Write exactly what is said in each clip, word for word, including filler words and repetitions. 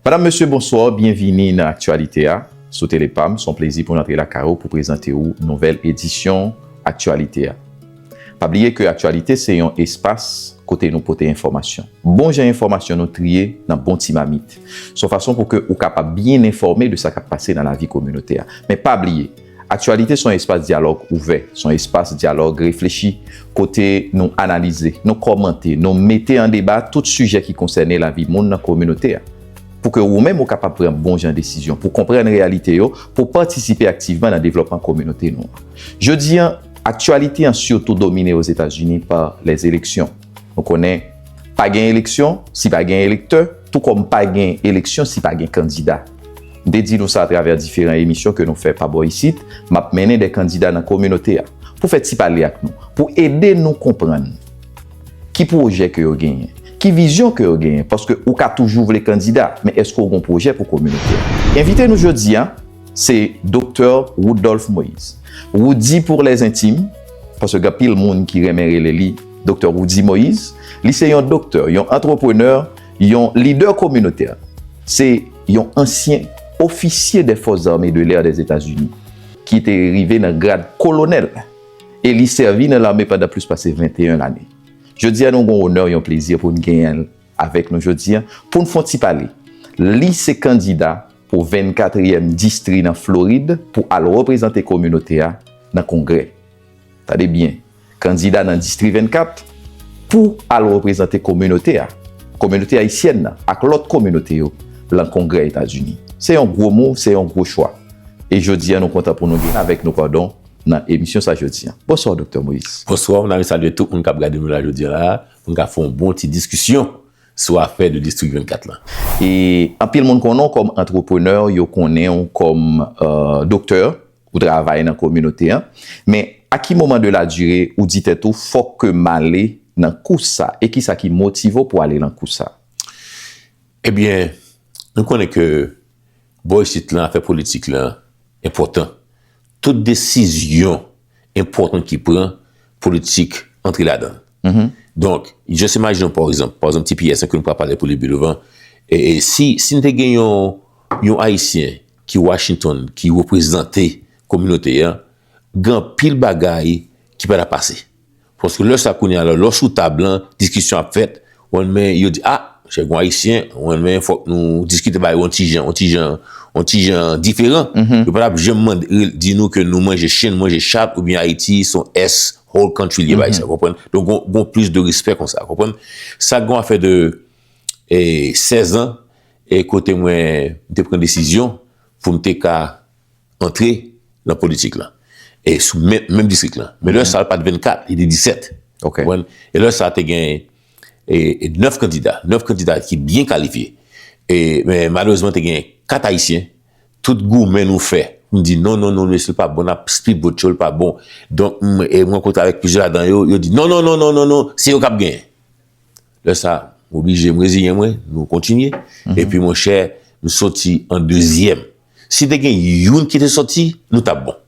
Madam, mesye, bonswa, byenvini nan Aktyalite a sou Telepam. Se yon plezi pou n antre lakay ou pou prezante ou nouvèl edisyon Aktyalite a. Pa bliye ke Aktyalite se yon espas kote nou pote enfòmasyon. Bon jan enfòmasyon nou triye nan bon ti mamit. Se yon fason pou ke ou kapab byen enfòme de sa k ap pase nan lavi kominote a. Men pa bliye, Aktyalite se yon espas dyalòg ouvè, se yon espas dyalòg reflechi, kote nou analize, nou kòmante, nou mete an deba tout sijè ki konsène lavi moun nan kominote a. Pou ke ou menm ou kapab pran bon jan desizyon, pou konprann reyalite yo, pou patisipe aktivman nan devlòpman kominote nou an. Jodi an, aktyalite an sitou domine Ozetazini pa lèzeleksyon. Nou konnen, pa gen eleksyon si pa gen elektè, tou kòm pa gen eleksyon si pa gen kandida. M te di nou sa atravè diferan emisyon ke nou fè pa bò isit, m ap mennen de kandida nan kominote a pou fè ti pale ak nou, pou ede nou konprann ki pwojè ke yo genyen, ki vizyon ke yo genyen, paske ou ka toujou vle kandida, men èske w gen pwojè pou kominote a? Envite nou jodi a, se Doktè Woodolphe Moïse. Woody pour les intimes, paske gen anpil moun ki renmen rele li Doktè Woody Moïse. Li se yon doktè, yon antreprenè, yon lidè kominotè. Se yon ansyen ofisye des Forces Armées de l'Air des États-Unis ki te rive nan grad kolonèl e li sèvi nan lame pandan plis pase venteyen lane. Jodi a, nou gen onè, yon plezi pou n genyen l avèk nou jodi a, pou n fè yon ti pale. Li se kandida pou vennkatriyèm distri nan Florid pou al reprezante kominote a nan Kongrè. Tande byen, kandida nan distri vennkat pou al reprezante kominote a, kominote ayisyèn nan ak lòt kominote yo lan Kongrè Etazini. Se yon gwo move, se yon gwo chwa. E jodi a, nou kontan pou nou gen avèk nou, padon, nan emisyon sa jodi a. Bonswa, Doktè Moïse. Bonswa, m ta renmen salye tout moun k ap gade nou la jodi a la, pou n ka fè yon bon ti diskisyon sou afè de distri vennkat lan. E anpil moun konnen w kòm antreprenè, yo konnen w kòm, euh, doktè, ou travay nan kominote an. Men, a ki moman de la dire ou di tèt ou, fòk ke m ale nan kous sa? E kisa ki motive w pou ale nan kous sa? Ebyen, nou konnen ke bò isit lan, afè politik lan enpòtan. Tout desizyon enpòtan ki pran, politik antre ladan l. Donk, just imagine, pa egzanp, pa egzanp, T P S, ke nou pral pale pou li pi douvan, e, e si, si n te gen yon, yon Ayisyen ki Washington, ki reprezante kominote a, gen anpil bagay ki pa ta pase. Paske lè sa kounye a la, lè w sou tab lan, diskisyon ap fèt, ou konn men yo di, a, chè, gon Ayisyen, ou konn men fòk nou diskite bagay yon ti jan, yon ti jan, yon ti jan diferan. Yo pa t ap janm mande, di nou ke nou manje chen, nou manje chat, oubyen Ayiti se yon S whole country li ye, bagay sa, konprann? Donk, gon, gon plis de respè konsa, konprann? Sa gon afè de, e, sèz an, e kote mwen, m te pran desizyon pou m te ka antre nan politik lan. E sou menm, menm distrik lan. Men lè sa, l pa t vennkat, li te disèt. Konprann? E lè sa, te gen, e, e nèf kandida. Nèf kandida ki byen kalifye. E, men malerezman, te gen kat Ayisyen. Tout goumen nou fè. M di, non, non, non, mesye, l pa bon, n ap speedboat yo, l pa bon. Donk, m, e m rankontre avèk plizyè ladan yo, yo di, non, non, non, se yo k ap genyen. Lè sa, m oblije, m reziyen mwen, nou kontinye. Epi, monchè, m soti an dezyèm. Si te gen youn ki te soti, nou t ap bon.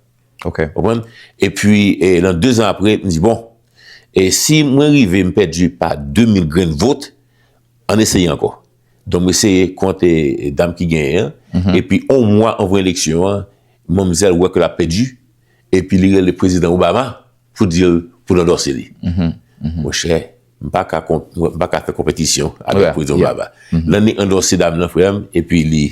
Konprann? Epi, e, nan de zan apre, m di, bon, e si mwen rive, m pèdi pa de mil grenn vot, ann eseye ankò. Donk, m eseye kont, e, dam ki genyen an. Epi, yon mwa anvan eleksyon an, manmzèl wè ke l ap pèdi. Epi, li rele prezidan Obama pou di l pou l andòse li. Monchè, m pa ka konp-, m pa ka fè konpetisyon avèk prezidan Obama. L annik andòse dam nan, frè m, epi li,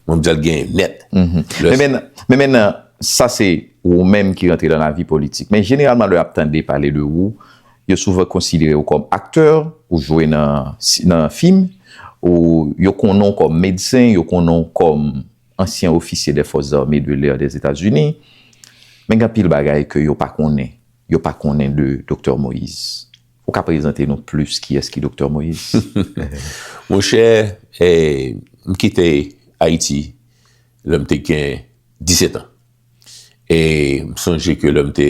manmzèl genyen nèt. Men, men, men, men, sa se ou menm ki rantre nan lavi politik. Men jeneralman, lè y ap tande pale de ou, yo souvan konsidere w kòm aktè, ou jwe nan, nan fim, ou yo konnen w kòm medsen, yo konnen w kòm ansyen ofisye des Forces Armées de l'Air des États-Unis. Men gen anpil bagay ke yo pa konnen, yo pa konnen de Doktè Moïse. Ou ka prezante nou plis kiyès ki Doktè Moïse? Monchè, e, m kite Ayiti lè m te gen disèt an. E m sonje ke lè m te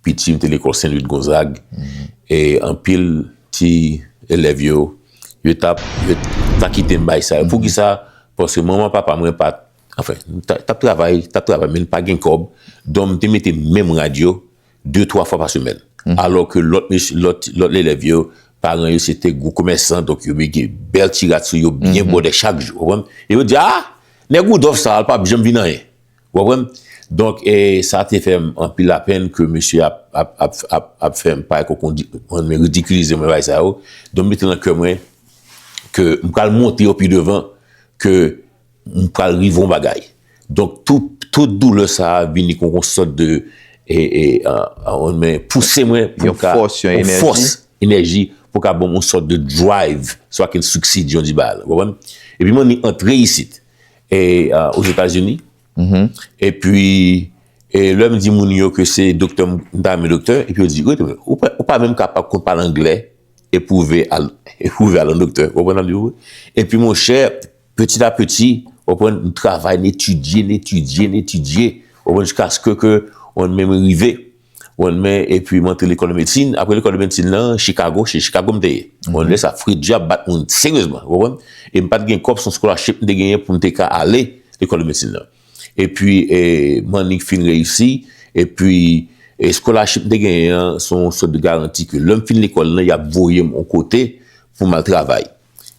piti, m te lekòl Sen Lwi Gonzag, e anpil ti elèv yo, yo t ap, yo t ap kite m bay sa yo. Poukisa? Paske manman, papa mwen pa t, anfen, t ap, t ap travay, t ap travay, men n pa gen kòb. Donk, m te mete menm rad yo de, twa fwa pa semèn. Alò ke lòt mesye, lòt, lòt elèv yo, paran yo se te gwo komèsan, donk yo gen bèl ti rad sou yo, byen bwòdè chak jou, ou konprann? E yo di, "Ah, nèg Woudòf sa, l p ap janm vin anyen." Ou konprann? Donk, e, sa te fè m anpil lapenn ke mesye ap, ap, ap, ap, ap fè m parèt kòm yon di-, yon ridikilize mwen, bagay sa yo. Donk, m mete nan kè mwen ke m pral monte yo pi devan, ke m pral rive yon bagay. Donk, tout, tout doulè sa a vini kon yon sòt de, e, e, a, a, yon men pouse mwen pou m ka, yon fòs, yon enèji, pou ka ban m yon sòt de drive, so I can succeed, jan di bagay la, ou konprann? Epi m annik antre isit, e, a, Ozetazini. Epi, e, lè m di moun yo ke se doktè m, m ta renmen doktè, epi yo di, "Rete, ou pa, ou pa menm kapab konn pale anglè, epwouve al, epwouve al an doktè." Ou konprann sa m di w? Epi, monchè, petit à petit, ou konprann, m travay, m etidye, m etidye, m etidye, ou konprann, jiskaske ke, ou konprann, men m rive. Ou konprann, men, epi m antre lekòl de medsin. Apre lekòl de medsin nan, Chicago, se Chicago m te ye. Ou konprann, lè sa, fre dyab bat moun seryezman, ou konprann? E m pa t gen kòb, se yon scholarship m te genyen pou m te ka ale lekòl de medsin nan. Epi, e, m annik fin reyisi, epi, e, scholarship m te genyen an, se yon sòt de garanti ke lè m fin lekòl lan, y ap voye m yon kote pou m al travay.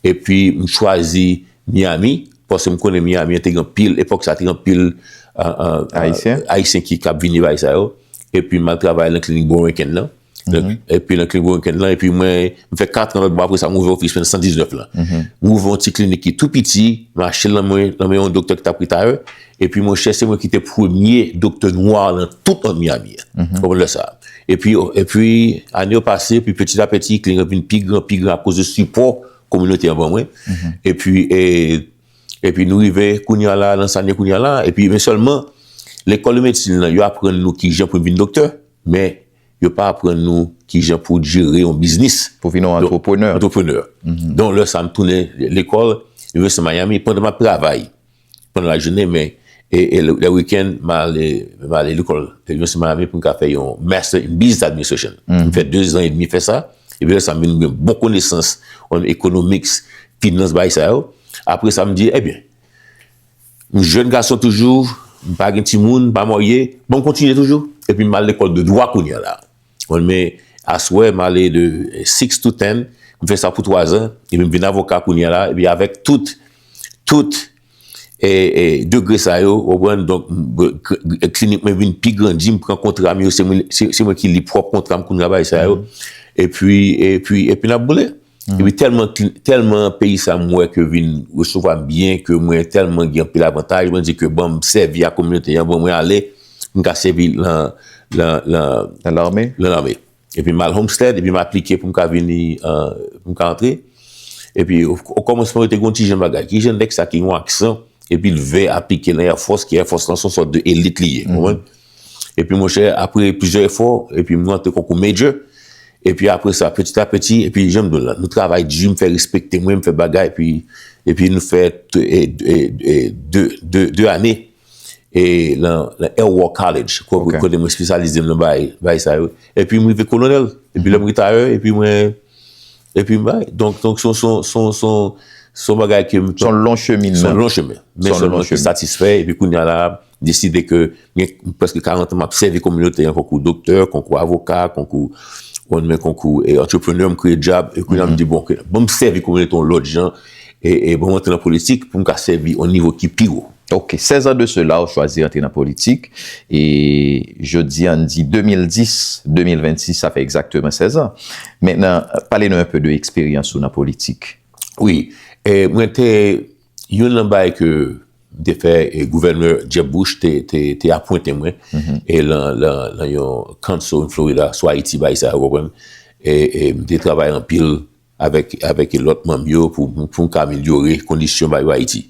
Epi, m chwazi Miami, paske m konnen Miami an te gen anpil, epòk sa te gen anpil, a, a, a, Ayisyen? Ayisyen ki, k ap vini bay sa yo. Epi, m al travay nan klinik Borinquen nan. Donk, epi nan klinik Borinquen lan, epi mwen, m fè kat an lòtbò, apre sa, m ouvè ofis mwen nan san diznèf lan. M ouvè yon ti klinik ki tou piti, m achte l nan men, nan men yon doktè ki t ap retire. Epi, monchè, se mwen ki te premye doktè nwa nan tout Nòt Miami an. Ou konprann lè sa. Epi, epi, ane yo pase, epi petit à petit, klinik lan vin pi gran, pi gran akoz de sipò kominote an ban mwen. Epi, e, epi nou rive kounye a la, nan sa n ye kounye a la, epi, men sèlman, lekòl de medsin lan, yo aprann nou kijan pou n vin doktè, men yo pa aprann nou kijan pou jere yon biznis. Pou vin yon antreprenè. Antreprenè. Donk, lè sa, m tounen lekòl, University of Miami, pandan m ap travay, pandan lajounen, men, e, e lè, lè wikenn, m ale, m ale lekòl, University of Miami, pou m ka fè yon Master in Business Administration. M fè de zan edmi fè sa, epi lè sa, m vin gen bon konesans an economics, finans, bagay sa yo. Apre sa, m di, ebyen, m jèn gason toujou, m pa gen timoun, m pa marye, bon, m kontinye toujou. Epi m al lekòl de dwa kounye a la. Bon, men aswè, m ale de six to ten, m fè sa pou twa zan, epi m vin avoka kounye a la, epi avèk tout, tout, e, e, degre sa yo, ou konprann, donk, m, k-, klinik mwen vin pi grandi, m pran kontra m yo, se mwen, se, se mwen ki li pwòp kontra m kounye a bagay sa yo. Epi, epi, epi n ap boule. Epi tèlman, tèlman peyi sa m wè ke vin resevwa m byen, ke mwen tèlman gen anpil avantaj, mwen di ke ban m sèvi a kominote an, ban mwen ale, m ka sèvi lan, lan, lan, lan lame. Lan lame. Epi m al Homestead, epi m aplike pou m ka vini, e, pou m ka antre. Epi, o, o kòmansman, yo te gen yon ti jan bagay. Ki jan nèg sa ki gen yon aksan, epi l vle aplike nan Air Force, ki Air Force lan se yon sòt de elit li ye, ou konprann? Epi, monchè, apre plizyè efò, epi m rantre konkou major. Epi apre sa, petit à petit, epi jan m di w la, nou travay di, m fè respekte mwen, m fè bagay, epi, epi nou fè t-, e, e, e, de, de, de ane, e, lan, lan Air War College, ko-, kote mwen espesyalize m nan bagay, bagay sa yo. Epi m rive kolonèl, epi lè m retire, epi mwen, epi m bay. Donk, donk, se yon, se yon, se yon, se yon, se yon bagay ke m... Se yon lon cheminman. Se yon lon chemen. Men sèlman ke satisfè, epi kounye a la, deside ke gen prèske karant an m ap sèvi kominote an, konkou doktè, konkou avoka, konkou, ou konprann, konkou, e, antreprenè, m kreye djab, e kounye a m di, bon, ok, ban m sèvi kominote yon lòt jan, e, e ban m antre nan politik pou m ka sèvi yon nivo ki pi wo. Ok, sèz an de sela, ou chwazi antre nan politik, e jodi a, n di de mil dis, de mil vennsis, sa fè egzakteman sèz an. Mentnan, pale nou enpe de eksperyans ou nan politik. Wi, e mwen te, youn nan bagay ke m te fè, e gouvènè Jeb Bush te, te, te apwente mwen, e lan, lan, lan yon council in Florida, sou Ayiti, bagay sa, ou konprann? E, e m te travay anpil avèk, avèk lòt manm yo pou, pou, pou m ka amelyore kondisyon bagay yo Ayiti.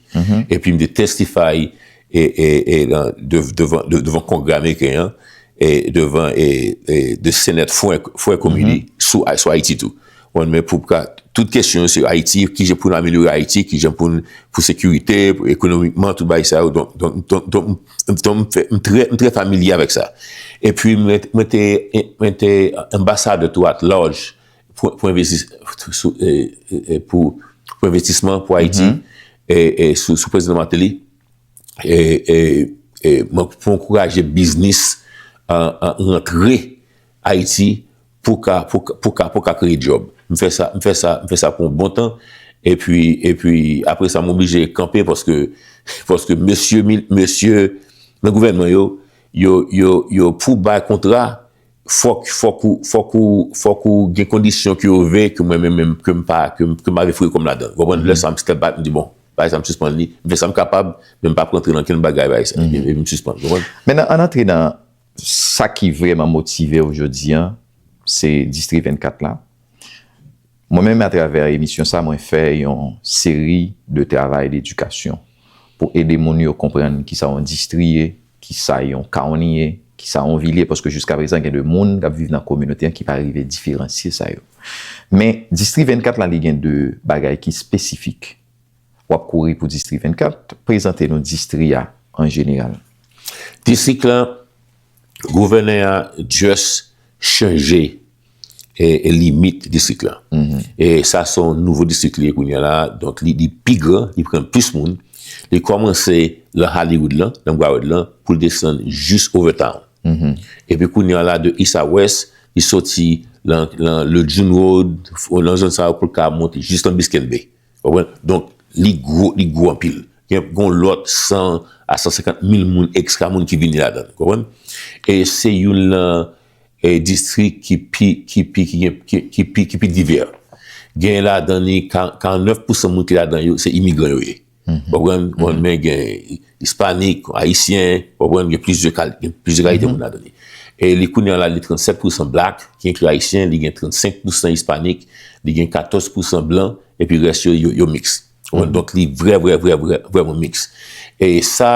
Epi m te testify, e, e, e, lan, de, devan, de, devan Kongrè ameriken an, e devan, e, e, the Senate Full, Full Committee sou, sou Ayiti tou. Bon, men pou ka, tout kesyon yo se Ayiti, kijan pou n amelyore Ayiti, kijan pou n, pou sekirite, pou ekonomikman, tout bagay sa yo. Donk, donk, donk, donk, m, donk, m fè, m trè, m trè familye avèk sa. Epi, mwen, mwen te, mwen te anbasadè tou at large pou, pou envestis-, sou, e, e, e, pou, pou envestisman pou Ayiti, e, e, sou, sou prezidan Martelly. E, e, e, mwen, pou ankouraje biznis, a, a, rantre Ayiti pou ka, pou ka, pou ka, pou ka kreye djòb. M fè sa, m fè sa, m fè sa pou yon bon tan. Epi, epi, apre sa, m oblije kanpe paske, paske mesye, mil- mesye nan gouvènman yo, yo, yo, yo, pou bay kontra, fòk, fòk ou, fòk ou, fòk ou gen kondisyon ke yo vle ke mwen menm, menm, ke m pa, ke m, ke m pa vle foure kò m ladan. Ou konprann? Lè sa, m step back, m di, bon, bagay sa, m sispann li, m fè sa m kapab, men m p ap rantre nan kenn bagay, bagay sa, epi, epi m sispann, ou konprann? Mennen ann antre nan sa ki vrèman motive w jodi a, se Distri vennkat la. Mwen menm, atravè emisyon sa, mwen fè yon seri de travay dedikasyon pou ede moun yo konprann kisa yon distri ye, kisa yon kawni ye, kisa yon vil ye, paske jiska prezan gen de moun k ap viv nan kominote an ki pa rive diferansye sa yo. Men, Distri vennkat la, li gen de bagay ki espesifik. W ap kouri pou Distri vennkat, prezante nou distri a an jeneral. Distrik la, gouvènè a just chanje e, e limit distrik la. E sa se yon nouvo distrik li ye kounye a la, donk li, li pi gran, li pran plis moun. Li kòmanse nan Hollywood lan, nan Broward lan, pou l desann jis Overtown. Epi kounye a la, de east a west, li soti nan, nan le June Road, nan zòn sa yo pou l ka monte jis nan Biscayne Bay. Ou konprann? Donk, li gwo, li gwo anpil. Gen, gen lòt san a san senkant mil moun, ekstra moun ki vini ladan l. Ou konprann? E se youn nan e, distrik ki pi, ki pi, ki gen, ki, ki pi, ki pi divè. Gen ladan li, karannèf pousan moun ki ladan yo, se imigran yo ye. Ou konprann? Ou konprann? Men gen Ispanik, Ayisyen, ou konprann? Gen plizyè kal-, gen plizyè kalite moun ladan li. E li kounye a la, li trannsèt pousan black, ki enkli Ayisyen, li gen trannsenk pousan Ispanik, li gen katòz pousan blan, epi rès yo, yo, yo miks. Ou konprann? Donk, li vrè, vrè, vrè, vrè, vrèman miks. E sa,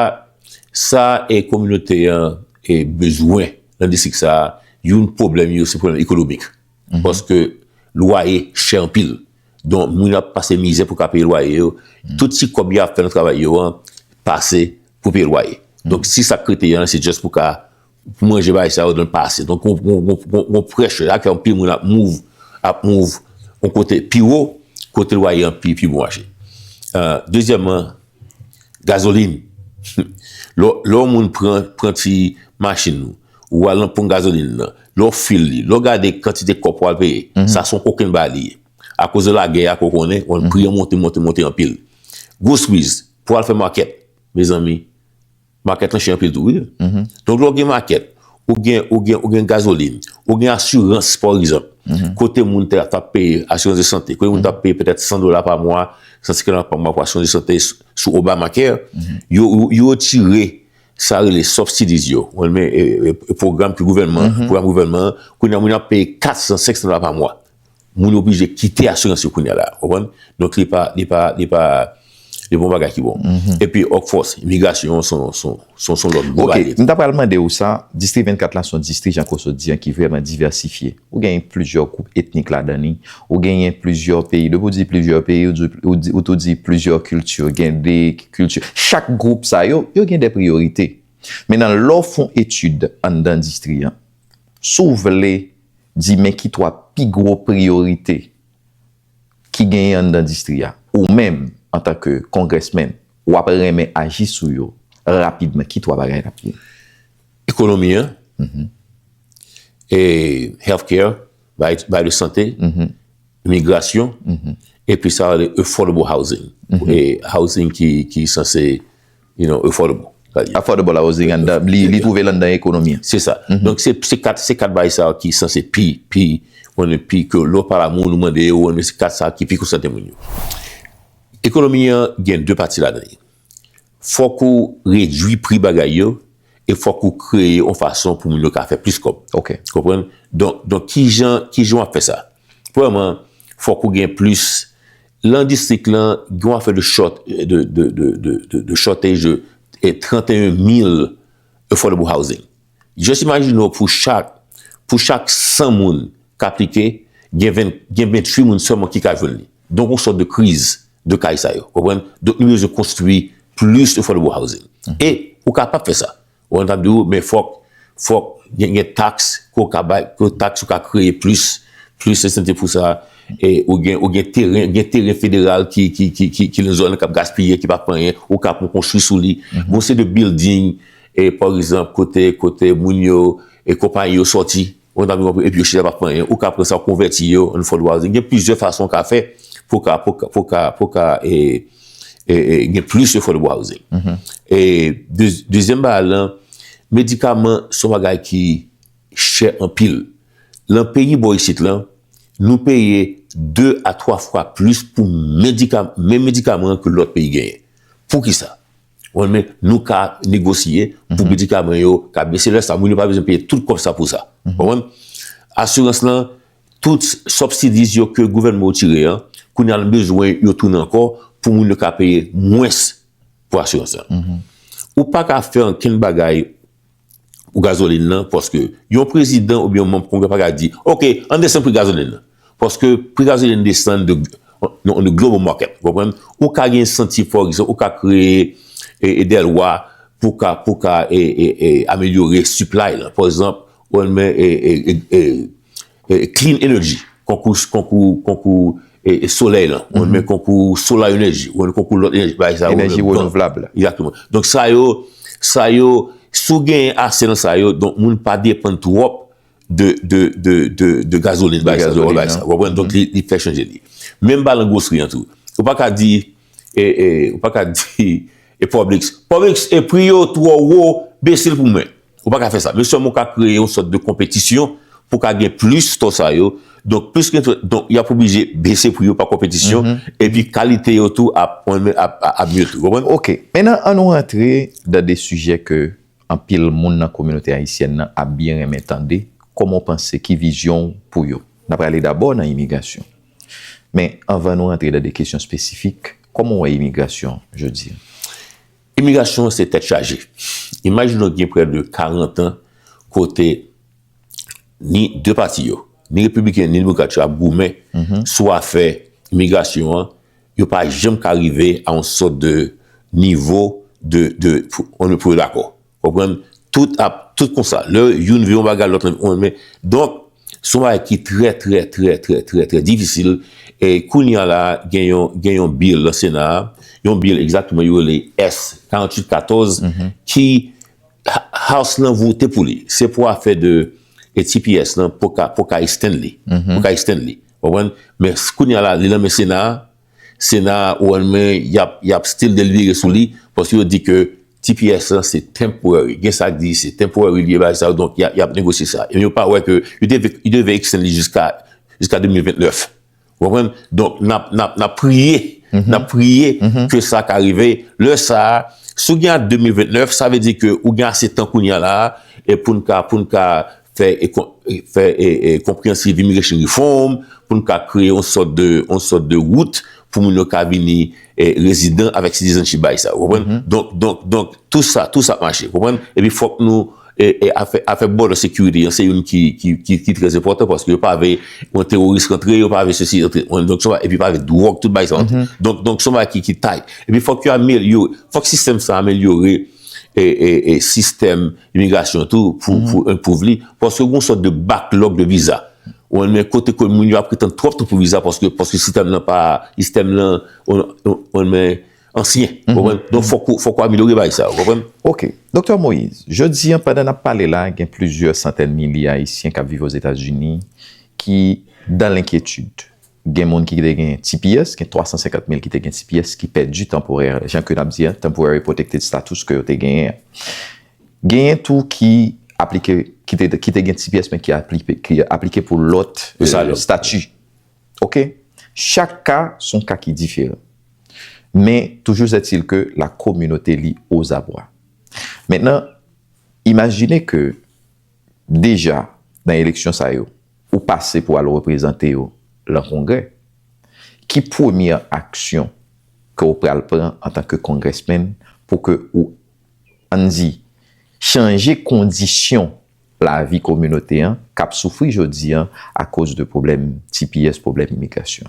sa e kominote an e bezwen nan distrik sa, youn pwoblèm yo, se pwoblèm ekonomik. Paske lwaye chè anpil. Donk, moun ap pase mizè pou ka peye lwaye yo. Tout ti kòb y ap fè nan travay yo an, pase pou peye lwaye. Donk, si sa k rete an, se just pou ka, pou manje bagay sa yo, donk pase. Donk, yon, yon, yon, yon, yon pressure, sa fè anpil moun ap move, ap move yon kote pi wo, kote lwaye an pi, pi bon mache. Euh, dezyèmman, gazolin. Lè, lè yon moun pran, pran ti machin ou, ou al nan ponp gazolin nan, lè w fil li, lè w gade kantite kòb w al peye, sa se yon kokenn bagay li ye. Akoz de lagè a, ke w konnen, ou pri an monte, monte, monte anpil. Groceries, pou al fè makèt, mezanmi, makèt lan chè anpil tou, wi. Donk, lè w gen makèt, ou gen, ou gen, ou gen gazolin, ou gen asirans, pa egzanp, kote moun te, t ap peye asirans de sante, kote moun t ap peye petèt san dola pa mwa, san senkant dola pa mwa pou asirans de sante sou, sou Obamacare, yo, yo, yo retire sa rele subsidies yo, ou men, e, e, e, pwogram ke gouvènman, pwogram gouvènman an, kounye a moun ap peye kat san, senk san dola pa mwa. Moun yo oblije kite asirans yo kounye a la, ou konprann? Donk, li pa, li pa, li pa, li pa yon bagay ki bon. Epi, òkfòs, imigrasyon, se yon, se yon, se yon, se yon lòt gwo bagay. M ta pral mande w sa, distri vennkat la se yon distri, jan ke w sot di an, ki vrèman divèsifye. Ou genyen plizyè gwoup etnik ladan li, ou genyen plizyè peyi. Depi w di plizyè peyi, ou di, ou di, ou tou di plizyè kilti, gen de kilti. Chak gwoup sa yo, yo gen de priyorite. Men nan lè w fè yon etid anndan distri an, si w vle di men ki twa pi gwo priyorite ki genyen anndan distri a, ou menm, antanke congressman, w ap renmen aji sou yo rapidman, ki twa bagay l ap ye? Ekonomi an, e healthcare, bay, bay de sante, imigrasyon, epi sa rele affordable housing. E housing ki, ki sanse, you know, affordable. Affordable housing, anndan, li, li twouve l anndan ekonomi an. Se sa. Donk, se, se kat, se kat bagay sa yo ki sanse pi, pi, konnen pi ke lè w pale a moun, ou mande yo, konnen se kat sa ki pi konsène moun yo. Ekonomi an gen de pati ladan li. Fòk ou redui pri bagay yo, e fòk ou kreye yon fason pou moun yo ka fè plis kòb. Ok. Konprann? Donk, donk, kijan, kijan w ap fè sa? Premyèman, fòk ou gen plis, nan distrik lan, gen yon afè de short, de, de, de, de, de, de shortage, e trannteyen mil affordable housing. Just imagine w pou chak, pou chak san moun k aplike, gen ven, gen venntuit moun sèlman ki ka jwenn li. Donk, yon sòt de kriz de kay sa yo. Konprann? Donk, nou bezwen konstwi plis affordable housing. E ou kapab fè sa. Ou konprann sa m di w, men fòk, fòk gen, gen taks ke w ka bay, ke taks ou ka kreye plis, plis ensentif pou sa. E ou gen, ou gen teren, gen teren federal ki, ki, ki, ki, ki nan zòn nan k ap gaspiye, ki pa fè anyen, ou ka pran konstwi sou li. Gon seri de building, e pa egzanp, kote, kote moun yo, e konpayi yo sòti, Ou konprann, epi yo chita pa fè anyen, ou ka pran sa, ou konvèti yo an affordable housing. Gen plizyè fason ou ka fè pou ka, pou ka, pou ka, pou ka e, e, e, gen plis affordable housing. E de, dezyèm bagay lan, medikaman se yon bagay ki chè anpil. Lan peyi bò isit lan, nou peye de a twa fwa plis pou medika, menm medikaman ke lòt peyi genyen. Poukisa? Ou konprann, men nou ka negosye pou medikaman yo ka bese. Lè sa, moun yo pa bezwen peye tout kòb sa pou sa. Ou konprann? Asirans lan, tout subsidies yo ke gouvènman yo tire an, kounye a nou bezwen yo tounen ankò pou moun yo ka peye mwens pou asirans lan. Ou pa ka fè ankenn bagay pou gazolin nan, paske yon prezidan oubyen yon manm Kongrè pa ka di, "Oke, ann desann pri gazolin nan." Paske pri gazolin desann de, on, on the global market, ou konprann? Ou ka gen incentive, for example, ou ka kreye e, e dè lwa pou ka, pou ka e, e, e, amelyore supply lan. Pa egzanp, ou konprann, e, e, e, e, e, clean energy, konkou, konkou, konkou e, e solèy lan, ou konprann, konkou solar energy, ou konprann, konkou lòt enèji, bagay sa yo, Enèji donk, renouvlab. Egzakteman. Donk sa yo, sa yo, si w genyen ase nan sa yo, donk moun pa depann twòp de, de, de, de, de gazolin, De bagay sa yo, gazolin, bagay sa, hein. Ou konprann? Donk li, li fè chanje li. Menm ba langosri an tou. Ou pa ka di, e, e, ou pa ka di, e Publix, Publix, e pri yo twò wo, bese l pou mwen. Ou pa ka fè sa. Men sèlman ou ka kreye yon sòt de konpetisyon pou ka gen plis tò sa yo. Donk, plis gen, donk, y ap oblije bese pri yo pa konpetisyon, epi kalite yo tou ap, ap, ap, ap mye tou. Ou konprann? Oke. Mennan, ann nou rantre nan de sijè ke anpil moun nan kominote ayisyèn nan ap byen renmen tande. Kòman w panse, ki vizyon w pou yo? N a prale dabò nan imigrasyon. Men anvan nou rantre nan de kesyon espesifik, kòman w wè imigrasyon jodi a? Imigrasyon se tèt chaje. Imajine w gen prè de karant an kote ni de pati yo, ni repibliken, ni demokrat yo ap goumen sou afè imigrasyon an, yo pa janm ka rive a yon sòt de nivo de, de, pou, pou yo dakò. Konprann? Tout ap, tout konsa. Lè youn vle yon bagay, lòt lan, men, donk, se yon bagay ki trè, trè, trè, trè, trè, trè difisil. E kounye a la, gen yon, gen yon bill nan Sena a, yon bill egzakteman yo rele S karanntuit katòz, ki Ha-, House lan vote pou li. Se pou afè de, e T P S lan, pou ka, pou ka extend li. Pou ka extend li. Ou konprann? Men s-, kounye a la, li nan men Sena a, Sena a, ou konprann, men y ap, y ap still delibere sou li, paske yo di ke T P S lan se temporary. Gen sa k di se temporary li ye, bagay sa yo, donk y a, y ap negosye sa. E yo pa wè ke yo devait, yo devait extend li jiska, jiska de mil ventnèf. Ou konprann? Donk, n ap, n ap, n ap priye, n ap priye ke sa ka rive. Lè sa a, si w gen a de mil ventnèf, sa vle di ke ou gen ase tan kounye a la a, e pou n ka, pou n ka fè, e kon-, e fè, e, e comprehensive immigration reform, pou n ka kreye yon sòt de, yon sòt de wout pou moun yo ka vini, e, rezidan avèk citizenship bagay sa, ou konprann? Donk, donk, donk, tou sa, tou sa ap mache, ou konprann? Epi fòk nou, e, e afè, afè border security an, se youn ki, ki, ki, ki trè enpòtan paske yo pa vle yon teworis rantre, yo pa vle sesi rantre, donk, epi yo pa vle dwòg, tout bagay sa rantre. Donk, donk, se yon bagay ki, ki tight. Epi fòk yo amelyore, fòk sistèm sa amelyore, e, e, e sistèm imigrasyon tou pou, pou improve li. Paske gen yon sòt de backlog de viza. Ou konprann, men kote ke moun yo ap retann twòp tan pou viza paske, paske sistèm nan pa, sistèm nan, ou, ou, ou, men ansyen. Ou konprann? Donk, fòk ou, fòk ou amelyore bagay sa, ou konprann? Oke. Doktè Moïse, jodi an, pandan n ap pale la, gen plizyè santèn milye Ayisyen k ap viv Ozetazini ki dan lenkyetid. Gen moun ki te gen T P S, gen twa san senkant mil ki te gen T P S ki pèdi tanporè, jan ke n ap di a, temporary protected status ke yo te genyen an. Genyen tou ki aplike, ki te, ki te gen T P S, men ki aplike, ki aplike pou lòt, e, estati. Oke? Chak ka, se yon ka ki diferan. Men, toujours est-il que la communauté li ozabwa. Mentnan, imajine ke deja nan eleksyon sa yo, ou pase pou al reprezante yo lan Kongrè. Ki premye aksyon ke w pral pran antanke congressman pou ke ou, ann di, chanje kondisyon lavi kominote an k ap soufri jodi an akoz de pwoblèm T P S, pwoblèm imigrasyon?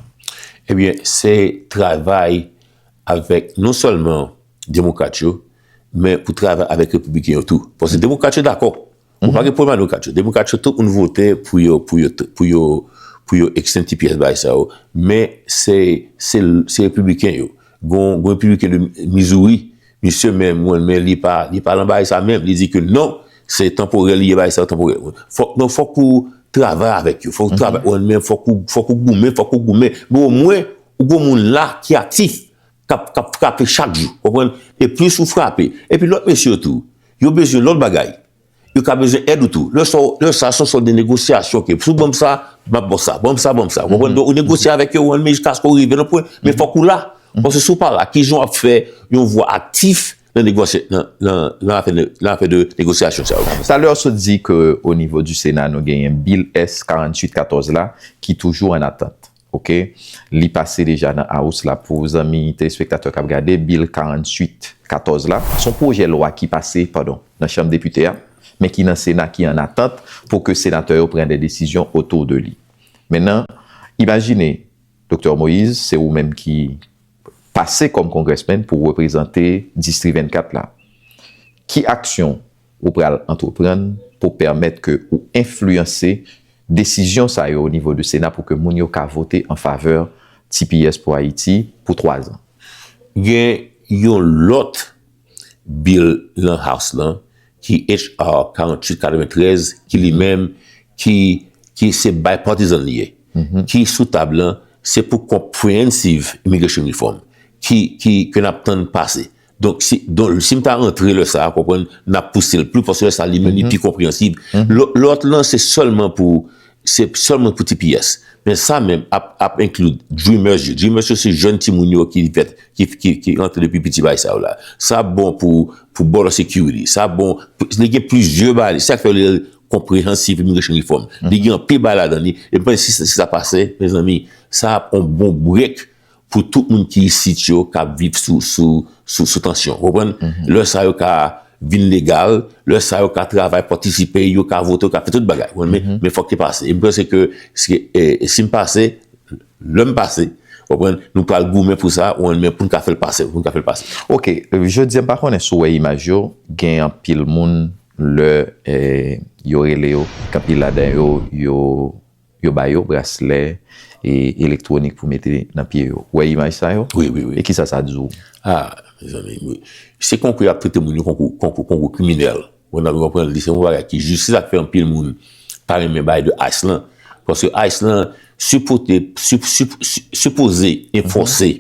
Ebyen, se travay avèk non sèlman demokrat yo, men pou travay avèk repibliken yo tou. Paske demokrat yo dakò. Ou pa gen pwoblèm ak demokrat yo. Demokrat yo, tout moun vote pou yo, pou yo, pou yo, pou yo extend T P S bagay sa yo. Men se, se, se repibliken yo. Gon, gon repibliken de Missouri, misye menm, mwen, men li pa, li pa lan bagay sa menm. Li di ke non, se tanporè li ye, bagay sa yo tanporè. Fòk, non, fòk ou travay avèk yo, fòk ou travay, men fòk ou, fòk ou goumen, fòk ou goumen. Men omwen, ou gon moun la ki aktif, k ap, k ap frape chak jou, konprann? E plis ou frape, epi lòt mesye yo tou, yo bezwen lòt bagay. Yo ka bezwen èd ou tou. Lè sa, lè sa, se yon sòt de negosyasyon ke, si w ban m sa, m ap ba w sa, ban m sa, ban m sa. Ou konprann? Donk, ou negosye avèk yo, ou ann men jiskaske w rive nan pwen, men fòk ou la. Paske si w pa la, kijan w ap fè yon vwa aktif nan negosye, nan, nan, nan afè de, nan afè de negosyasyon sa yo? Talè w sot di ke o nivo di Sena, nou genyen Bill S karanntuit katòz la, ki toujou an atant. Oke? Li pase deja nan House la pou zanmi telespektatè k ap gade, Bill karanntuit katòz la. Se yon pwojè lwa ki pase, padon, nan Chanm Depite a, men ki nan Sena, ki an atant pou ke senatè yo pran de desizyon otou de li. Mentnan, imajine, Doktè Moïse, se ou menm ki pase kòm congressman pou w reprezante Distri vennkat la. Ki aksyon ou pral antreprann pou pèmèt ke ou enfliyanse desizyon sa yo o nivo de Sena pou ke moun yo ka vote an favè T P S pou Ayiti pou twa zan? Gen yon lòt bill nan House lan ki H R karanntuit katreventrèz, ki li menm, ki, ki se bipartisan li ye, ki sou tab lan, se pou comprehensive immigration reform, ki, ki, ke n ap tann pase. Donk, si, donk, si m ta rantre lè sa a, konprann, n ap pouse l pli, paske lè sa a, li menm, li pi konpreyansib. Lò-, lòt lan, se sèlman pou, se sèlman pou T P S. Men sa menm ap, ap include Dreamers yo. Dreamers yo, se jèn timoun yo ki fèt, ki, ki, ki rantre depi piti bagay sa yo la. Sa bon pou, pou border security. Sa bon, pou, li gen plizyè bagay. Sa k fè li comprehensive immigration reform. Li gen anpil bagay ladan li. E m panse si, si sa pase, mezanmi, sa ap yon bon break pou tout moun ki isit yo k ap viv sou, sou, sou, sou tansyon. Ou konprann? Lè sa yo ka vin legal, lè sa yo ka travay, patisipe, yo ka vote, yo ka fè tout bagay. Ou konprann? Men, men fòk te pase. E m panse ke si, e, e si m pase, lè m pase, ou konprann, nou pral goumen pou sa, ou konprann, men pou n ka fè l pase, pou n ka fè l pase. Oke, jodi a m pa konnen si w wè imaj yo, gen anpil moun lè, e, yo rele yo, anpil ladan yo, yo yo ba yo braslè e elektwonik pou mete nan pye yo. Ou wè imaj sa yo? Wi, wi, wi. E kisa sa di w? Ah, mezanmi, wi. Se konkou y ap trete moun yo konkou, konkou, konkou kriminèl. Ou konprann, li se yon bagay ki jis, se sa k fè anpil moun pa renmen bagay de ICE lan. Paske ICE lan sipote, sip-, sip-, si-, sipoze enfòse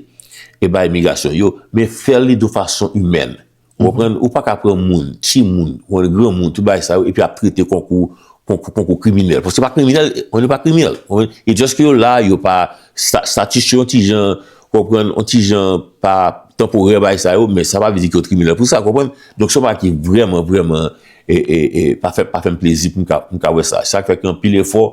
e bay migrasyon yo, men fè li de fason imèn. Ou konprann? Ou pa ka pran moun, timoun, ou granmoun, tout bagay sa yo, epi ap trete konkou, konkou, konkou kriminèl. Paske se pa kriminèl, on n'est pas criminel. Ou konprann? E just ke yo la, yo pa, sta-, status yo yon ti jan, ou konprann, yon ti jan pa tanporè bagay sa yo, men sa pa vle di ke yo kriminèl pou sa, ou konprann? Donk, se yon bagay ki vrèman, vrèman, e, e, e, pa fè, pa fè m plezi pou m ka, pou m ka wè sa. Sa k fè ke anpil efò,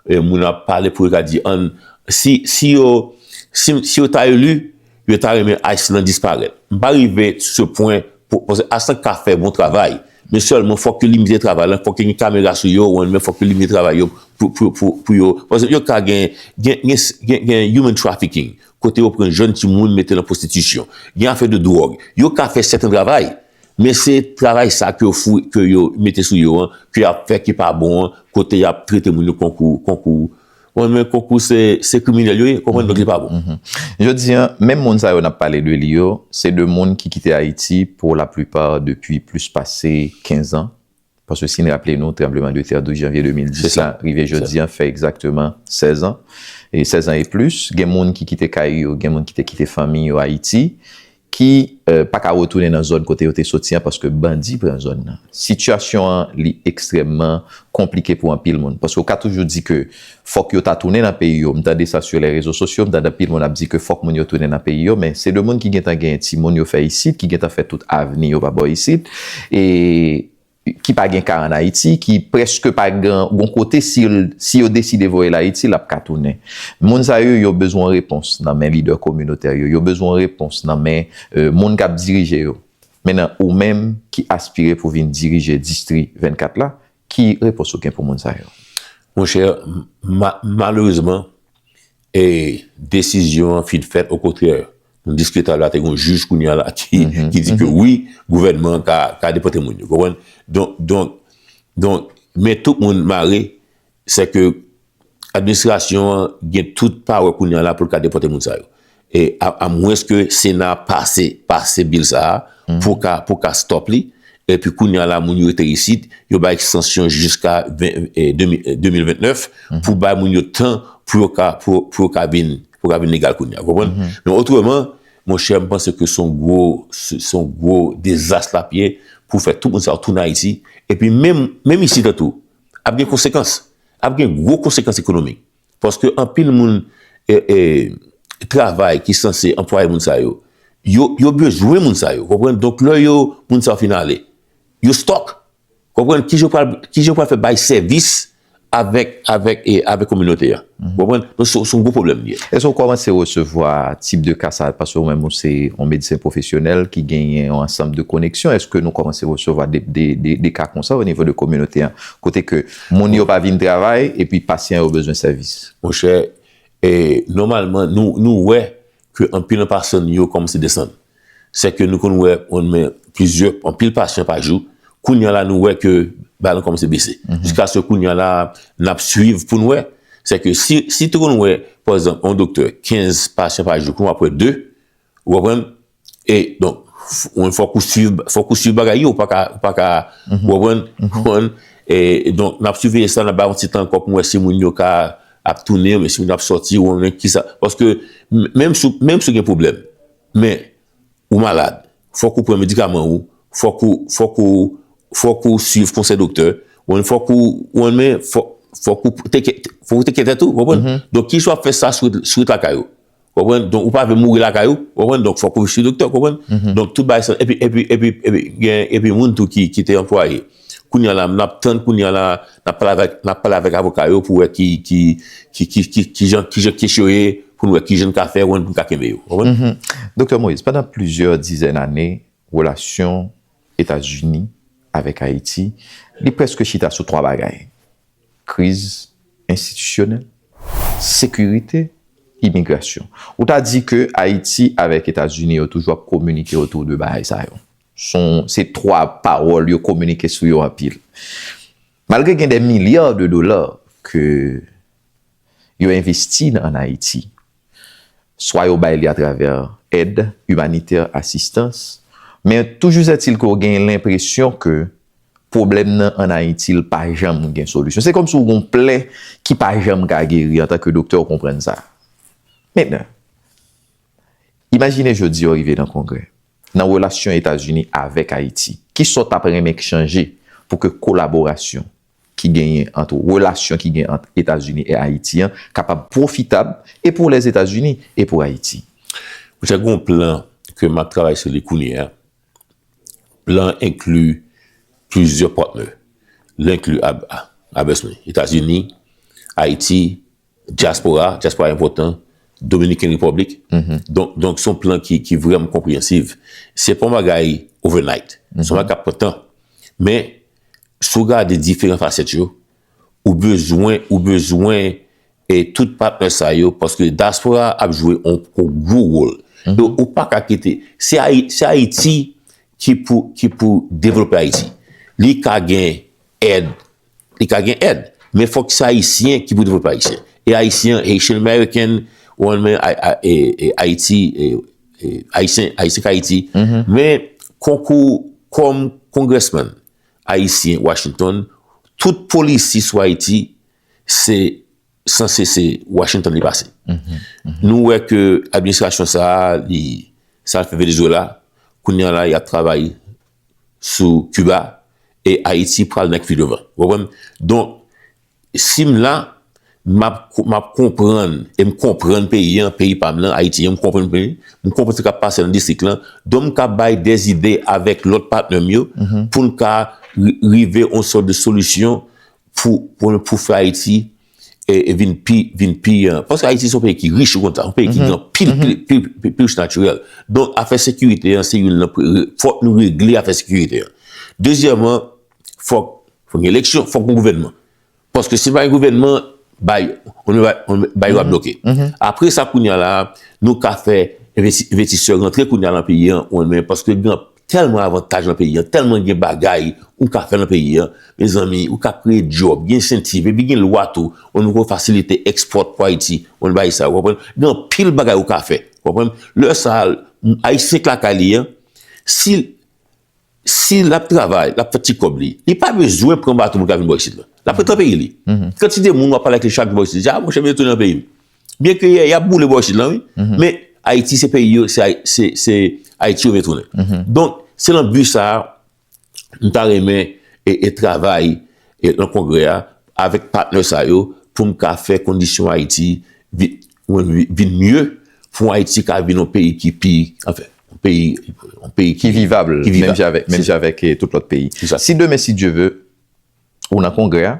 e, moun ap pale pou yo ka di, ann, si, si yo, si, si yo ta eli, yo ta renmen ICE lan disparèt. M pa rive sou se pwen, pou, paske ICE lan ka fè bon travay, men sèlman fòk yo limite travay lan, fòk yo gen kamera sou yo, ou men fòk yo limite travay yo pou, pou, pou, pou yo. Paske yo ka gen, gen, gen, gen, gen human trafficking, kote yo pran jèn timoun mete nan pwostitisyon. Gen afè de dwòg. Yo ka fè sèten travay, men se travay sa ke yo fou, ke yo mete sou yo an, ke y ap fè ki pa bon an, kote y ap trete moun yo konkou, konkou, Ou konprann, men konkou se, se kriminèl yo ye, konprann, donk li pa bon. Jodi a, menm moun sa yo n ap pale de li yo, se de moun ki kite Ayiti pou laplipa depi plis pase kenz an. Paske si n raple nou, tranbleman de tè douz janvye de mil dis la, rive jodi a, fè egzakteman sèz an. E sèz an e plis, gen moun ki kite kay yo, gen moun ki te kite fanmi yo Ayiti, ki, e, pa ka retounen nan zòn kote yo te soti an paske bandi pran zòn nan. Sitiyasyon an, li ekstrèmman konplike pou anpil moun. Paske w ka toujou di ke fòk yo ta tounen nan peyi yo. M tande sa sou lè rezo sosyo, m tande anpil moun ap di ke fòk moun yo tounen nan peyi yo, men se de moun ki gentan gen timoun yo fè isit, ki gentan fè tout avni yo pa bò isit, e ki pa gen ka ann Ayiti, ki prèske pa gen yon kote, si, si yo deside voye l Ayiti, l ap ka tounen. Moun sa yo, yo bezwen repons nan men lidè kominotè yo, yo bezwen repons nan men, e, moun k ap dirije yo. Mentnan, ou menm ki aspire pou vin dirije Distri vennkat la, ki repons ou gen pou moun sa yo? Monchè, ma-, malerezman, e desizyon an fin fèt. Okontrè, nou diskite talè a, te gen yon jij kounye a la ki, ki di ke wi, gouvènman an ka, ka depòte moun yo, konprann? Donk, donk, donk, men tout moun mare, se ke administrasyon an gen tout pawè kounye a la pou l ka depòte moun sa yo. E a, amwenske Sena pase, pase bil sa a, pou ka, pou ka stop li, epi kounye a la, moun yo rete isit, yo bay ekstansyon jiska ven, eh, de mil, eh, de mil vennèf, pou bay moun yo tan pou yo ka, pou, pou yo ka vin, pou yo ka vin legal kounye a, w konprann? Men otreman, monchè, m panse ke se yon gwo, se, se yon gwo dezas l ap ye pou fè tout moun sa yo tounen Ayiti. Epi menm, menm isit tou, ap gen konsekans. Ap gen gwo konsekans ekonomik. Paske anpil moun, e, e, travay ki sanse anplwaye moun sa yo, yo, yo bezwen moun sa yo, konprann? Donk, lè yo, moun sa yo fin ale, yo stòk. Konprann? Kijan yo pral, kijan yo pral fè bay sèvis avèk, avèk, e, avèk kominote a? Konprann? Donk, se, se yon gwo pwoblèm li ye. Èske w kòmanse resevwa tip de ka sa? Paske ou menm, ou se yon medsen pwofesyonèl ki genyen yon ansanm de koneksyon. Èske nou kòmanse resevwa de, de, de, de ka konsa o nivo de kominote a? Kote ke moun yo pa vin travay, epi pasyan yo bezwen sèvis. Monchè, e, nòmalman, nou, nou wè ke anpil nan pasyan yo kòmanse desann. Se ke nou konn wè, yon men plizyè, anpil pasyan pa jou. Kounye a la, nou wè ke bagay lan kòmanse bese. Jiskaske kounye a la, n ap swiv pou n wè. Se ke si, si te konn wè, pa egzanp, yon doktè, kenz pasyan pa jou, kounye a w ap wè de, ou konprann? E, donk, f-, ou fòk ou swiv, fòk ou swiv bagay yo, ou pa ka, ou pa ka, ou konprann? Konprann? E, donk, n ap siveye sa, n ap bay yon ti tan ankò pou n wè si moun yo ka ap tounen, men si moun yo ap sòti, ou konprann kisa. Paske, m-, menm si, menm si w gen pwoblèm, men, ou malad, fòk ou pran medikaman ou, fòk ou, fòk ou, fòk ou swiv konsèy doktè, ou konprann, fòk ou, ou konprann, men, fòk, fòk ou te, fòk ou teke tèt ou, ou konprann? Donk, kijan w ap fè sa sou, sou lakay ou? Konprann? Donk, ou pa vle mouri lakay ou, konprann? Donk, fòk ou swiv doktè, konprann? Donk, tout bagay sa, epi, epi, epi, epi, gen, epi moun tou ki, ki te anplwaye. Kounye a la, n ap tann, kounye a la, n ap pale avèk, n ap pale avèk avoka yo pou wè ki, ki, ki, ki, ki, kijan, kijan kesyon yo ye, pou n wè kijan n ka fè, konprann, pou n ka kenbe yo. Konprann? Doktè Moïse, pandan plizyè dizèn ane, relasyon Etazini avèk Ayiti, li prèske chita sou twa bagay. Kriz enstitisyonèl, sekirite, imigrasyon. Ou ta di ke Ayiti avèk Etazini yo toujou ap kominike otou de bagay sa yo. Son, se twa pawòl yo kominike sou yo anpil. Malgre gen de milya de dola ke yo envesti nan, ann Ayiti, swa yo bay li atravè èd imanitè, asistans, men toujou ètil ke w gen lenpresyon ke pwoblèm nan ann Ayiti, l pa janm gen solisyon. Se kòmsi w gen yon plè ki pa janm ka geri. Antanke doktè, w konprann sa. Mentnan, imajine jodi a w rive nan Kongrè, nan relasyon Etazini avèk Ayiti. Kisa w t ap renmen k chanje pou ke kolaborasyon ki genyen ant, relasyon ki gen ant Etazini e Ayiti an kapab pwofitab e pou Lèzetazini e pou Ayiti? Monchè, gen yon plan ke m ap travay sou li kounye a. Plan an enkli plizyè patnè. Li enkli ab-, a-, abèsman, Etazini, Ayiti, dyaspora, dyaspora enpòtan, Dominican Republic. Donk, donk, se yon plan ki, ki vrèman konpreyansiv. Se pa yon bagay overnight. Se yon bagay k ap pran tan. Men, si w gade diferan fasèt yo, ou bezwen, ou bezwen, e tout patnè sa yo, paske dyaspora ap jwe yon, yon gwo wòl. E ou pa ka kite, se Ayi-, se Ayiti ki pou, ki pou devlope Ayiti. Li ka gen èd, li ka gen èd, men fòk se Ayisyen ki pou devlope Ayisyen. E Ayisyen, Haitian American, ou konn, men, A-, A-, e, e Ayiti, e, e Ayisyen, Ayisyen k Ayiti. Men, konkou, kòm congressman ayisyen Washington, tout polisi sou Ayiti, se sanse se Washington li pase. Nou wè ke administrasyon sa a, li, sa l fè Venezuela, kounye a la, y ap travay sou Cuba, e Ayiti pral nan ki pi devan. Ou konprann? Donk, si m la, m ap, m ap konprann, e m konprann peyi an, peyi pa m lan, Ayiti an, m konprann peyi, m konprann sa k ap pase nan distrik lan. Donk, m ka bay dèzide avèk lòt patnè m yo, pou n ka ri-, rive yon sòt de solisyon pou, pou, pou fè Ayiti, e, e vin pi, vin pi, e, paske Ayiti se yon peyi ki rich, ou konn sa, yon peyi ki gen anpil, pil, pil, pil, pil resous natirèl. Donk, afè sekirite an, se youn nan pre-, re-, fòk nou regle afè sekirite an. Dezyèmman, fòk, fòk gen eleksyon, fòk gen gouvènman. Paske si pa gen gouvènman, bay, on bay, on bay yo ap bloke. Apre sa, kounye a la, nou ka fè envesti-, envestisè rantre kounye a lan peyi an, ou men, paske gen tèlman avantaj lan peyi an, tèlman gen bagay ou ka fè lan peyi an. Mezanmi, ou ka kreye djòb, gen ensentiv, epi gen lwa tou, on nou fasilite ekspòt pou Ayiti, on bay sa, ou konprann? Gen anpil bagay ou ka fè, ou konprann? Lè sa, Ayisyen k lakay li an, si si l ap travay, l ap fè ti kòb li, li pa bezwen pran bato pou l ka vin bò isit la. L ap ret nan peyi li. Kantite moun w ap pale ak li chak jou bò isit, di, "A, monchè, m retounen nan peyi m." Byen ke y ap boule bò isit lan, wi. Men Ayiti, se peyi yo, se Ay- se se Ayiti yo vin tounen. Donk, se nan bi sa a, m ta renmen e, e travay e, nan Kongrè a avèk patnè sa yo pou m ka fè kondisyon Ayiti vi- vin, vin mye, pou Ayiti ka vin yon peyi ki pi, anfen, yon peyi, yon peyi ki, ki vivab, ki vivab, menm jan avèk, menm jan avèk, eh, tout lòt peyi. Si demen, si Dye ve, ou nan Kongrè a,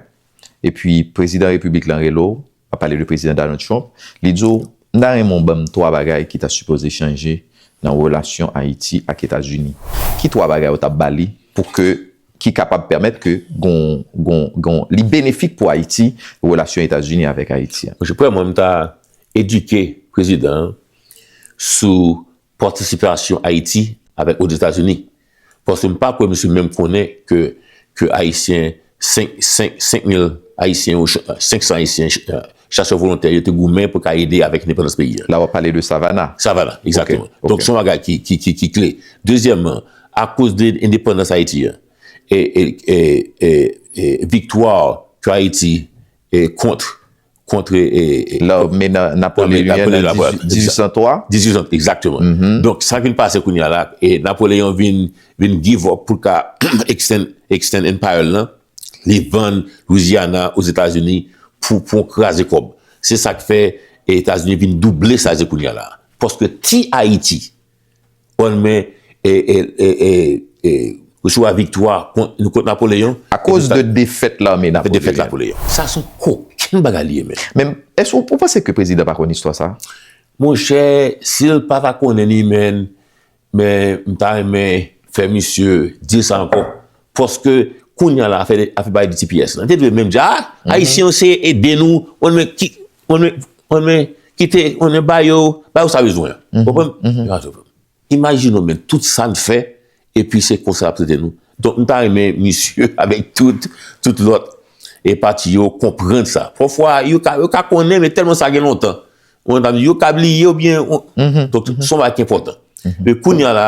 epi prezidan repiblik lan rele w, m ap pale de prezidan Donald Trump, li di w, "M ta renmen w ban m twa bagay ki ta sipoze chanje nan relasyon Ayiti ak Etazini." Ki twa bagay ou t ap ba li pou ke, ki kapab pèmèt ke gon, gon, gon, li benefik pou Ayiti, relasyon Etazini avèk Ayiti a? Monchè, premyèman, m ta edike prezidan an sou patisipasyon Ayiti avèk Ozetazini. Paske m pa kwè misye menm konnen ke, ke Ayisyen, senk, senk, senk mil Ayisyen, ou ch- senk san Ayisyen, ch- chasè volontè, yo te goumen pou ka ede avèk endepandans peyi a. La, w ap pale de Savannah. Savannah, egzakteman. Ok, ok. Donk, se yon bagay ki, ki, ki, ki kle. Dezyèmman, akoz de endepandans Ayiti a, e, e, e, e, e viktwa ke Ayiti e kont, kont, e, e, lame na- Napoleyen an, Napoleyen an, dizuit san twa. Dizuit san, egzakteman. Donk, sa k vin pase kounye a la, e Napoleyon vin, vin give up pou l ka extend, extend empire l lan. Li vann Louisiana Ozetazini pou, pou yon kraze kòb. Se sa k fè, e, Etazini vin double sa kounye a la. Paske ti Ayiti, w konn men, e, e, e, e, e, resevwa viktwa kont, nou kont Napoleyon. Akoz de defèt lame Napoleyen. Defèt Napoleyon. Sa se yon kokenn bagay li ye, men. Men, èske w, ou panse ke prezidan pa konn istwa sa? Monchè, si l pa ta konnen li, men, men m ta renmen fè misye di sa ankò. Paske, kounye a la, afè, afè bagay de T P S lan. Te dwe menm di, a, Ayisyen yo se ede nou, w konn men ki, w konn men, w konn men kite, w konn men ba yo, ba yo sa bezwen an. Konprann? Imajine w, men, tout sa n fè, epi se konsa y ap trete nou. Donk, m ta renmen misye avèk tout, tout lòt, e pati yo konprann sa. Pafwa, yo ka, yo ka konnen, men tèlman sa gen lontan. Ou konprann, yo ka bliye oubyen, donk, se yon bagay ki enpòtan. Men kounye a la,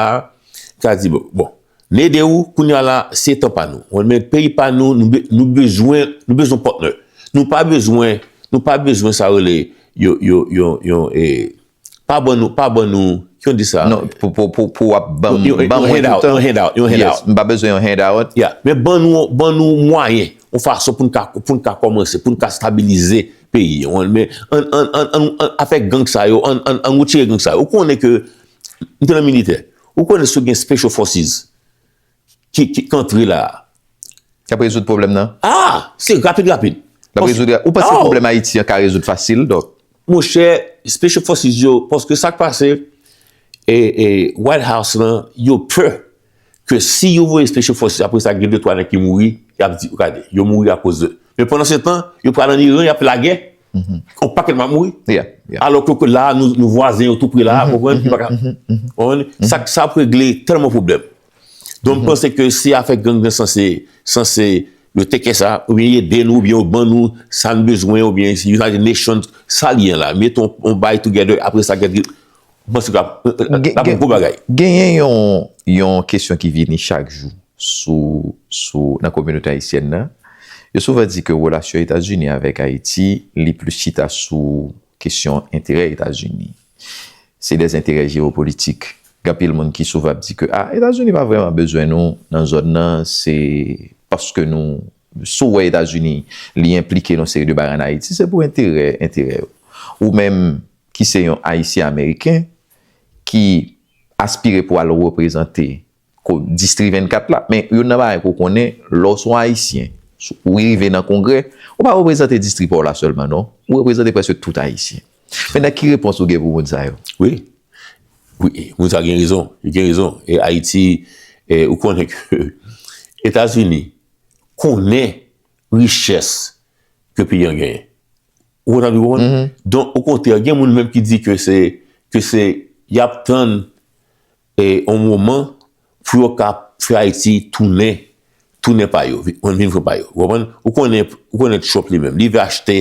ka di, bon, bon, n ede w, kounye a la, se tan pa nou. Ou konprann, men peyi pa nou, nou be- nou bezwen, nou bezwen patnè. Nou pa bezwen, nou pa bezwen sa rele, yo, yo, yo, yo, e, pa ban nou, pa ban nou, ki yo di sa? Non, pou, pou, pou, pou w ap ban m, ban mwen toutan. Yon handout, yon handout. Yes, m pa bezwen yon handout. Yeah. Men ban nou, ban nou mwayen, yon fason pou n ka, pou n ka kòmanse, pou n ka stabilize peyi. Men an, an, an, an, an, afè gang sa yo, an, an, an retire gang sa yo. Ou konnen ke, m te nan militè. Ou konnen si w gen special forces ki, ki, ki antre la a. Y ap rezoud pwoblèm nan? Ah! Se rapid, rapid. L ap rezoud, ou panse pwoblèm Ayiti an ka rezoud fasil, donk? Monchè, Special Forces yo, paske sa k pase, e, e, White House lan, yo pè ke si yo voye Special Forces, apre sa, gen de twa nèg ki mouri, y ap di, gade, yo mouri akoz de. Men pandan se tan, yo pral ann Iran, y ap fè lagè, yon pakèt moun ap mouri. Alò ke, ke la, nou, nou vwazen yo tou pre la, ou konprann? Yo pa ka, ou konprann? Sa, sa ap regle tèlman pwoblèm. Donk, m panse ke si afè gang nan sanse, sanse yo teke sa, oubyen ede nou, oubyen yo ban nou sa n bezwen, oubyen si United Nations, sa li ye la, mete yon, yon bay together, apre sa, gade, m panse ke ap, ap yon gwo bagay. Genyen yon, yon kesyon ki vini chak jou sou, sou, nan kominote ayisyèn nan. Yo souvan di ke relasyon Etazini avèk Ayiti, li plis chita sou kesyon enterè Etazini. Se dè enterè jewopolitik. Gen anpil moun ki souvan ap di ke, a, Etazini pa vrèman bezwen nou nan zòn nan, se paske nou, si w wè Etazini, li enplike nan yon seri de bagay ann Ayiti, se pou enterè, enterè yo. Ou menm ki se yon Ayisyen Ameriken, ki aspire pou al reprezante ko- distri vennkat la, men youn nan bagay ke w konnen, lè w se yon Ayisyen, ou rive nan Kongrè, ou pa reprezante distri pa w la sèlman, non. Ou reprezante prèske tout Ayisyen. Mentnan, ki repons ou gen pou moun sa yo? Wi. Wi, moun sa gen rezon. Yo gen rezon. E Ayiti, e, ou konnen ke Etazini konnen richès ke peyi an genyen. Ou konprann, ou konprann? Donk, okontrè, gen moun menm ki di ke se, ke se, y ap tann, e, yon moman pou yo ka fè Ayiti tounen, tounen pa yo, vin, vin fran pa yo. Ou konprann? Ou konnen, ou konnen Trump li menm, li vle achte,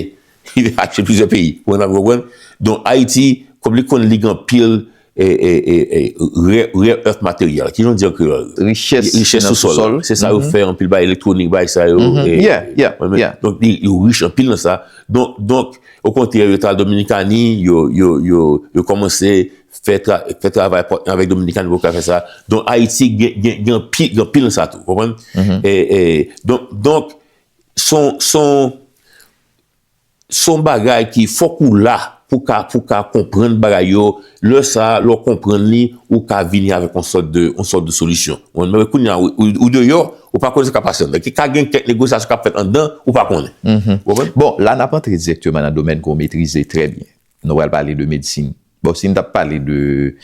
li vle achte plizyè peyi. Ou konprann, ou konprann? Donk, Ayiti, kòm li konn li gen anpil, e, e, e, e, rare, rare earth material. Ki jan w di an kreyòl? Richès Richès nan sousòl. sousòl. Se sa yo fè anpil bagay elektwonik, bagay sa yo. Mhm. e, Yeah, yeah, wè, men, yeah. Donk, li, li rich anpil nan sa. Donk, donk okontrè, yo t al Dominikani, yo, yo, yo, yo kòmanse fè, tra, fè travay pòtnè avèk Dominikani pou ka fè sa. Donk, Ayiti gen, gen, gen anpil, gen anpil nan sa tou. Konprann? Mhm. E, e, donk, donk, son, son, son bagay ki fòk ou la pou ka, pou ka konprann bagay yo. Lè sa, lè w konprann li, ou ka vini avèk yon sòt de, yon sòt de solisyon. Ou, men kounye a, ou, ou, ou deyò, ou pa konnen sa k ap pase anndan. Ki ka gen kèk negosyasyon k ap fèt anndan, ou pa konnen. Mhm. Ou konprann? Bon, la n ap antre dirèkteman nan domèn ke w metrize trè byen. Nou pral pale de medsin. Bon, si n t ap pale de,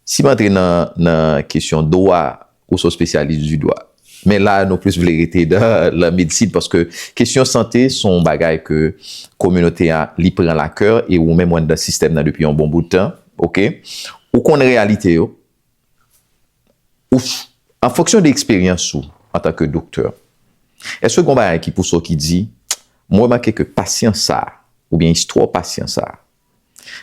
si m antre nan, nan kesyon dwa, ou se yon spesyalis di dwa. Men la, nou plis vle rete nan la medsin, paske kesyon sante se yon bagay ke kominote a, li pran lakè, e ou menm ou anndan sistèm nan depi yon bon bout tan, oke? Ou konn reyalite yo, ou, an fonksyon de eksperyans ou antanke doktè, èske gen yon bagay ki pouse w ki di, mwen remake ke pasyan sa, oubyen istwa pasyan sa,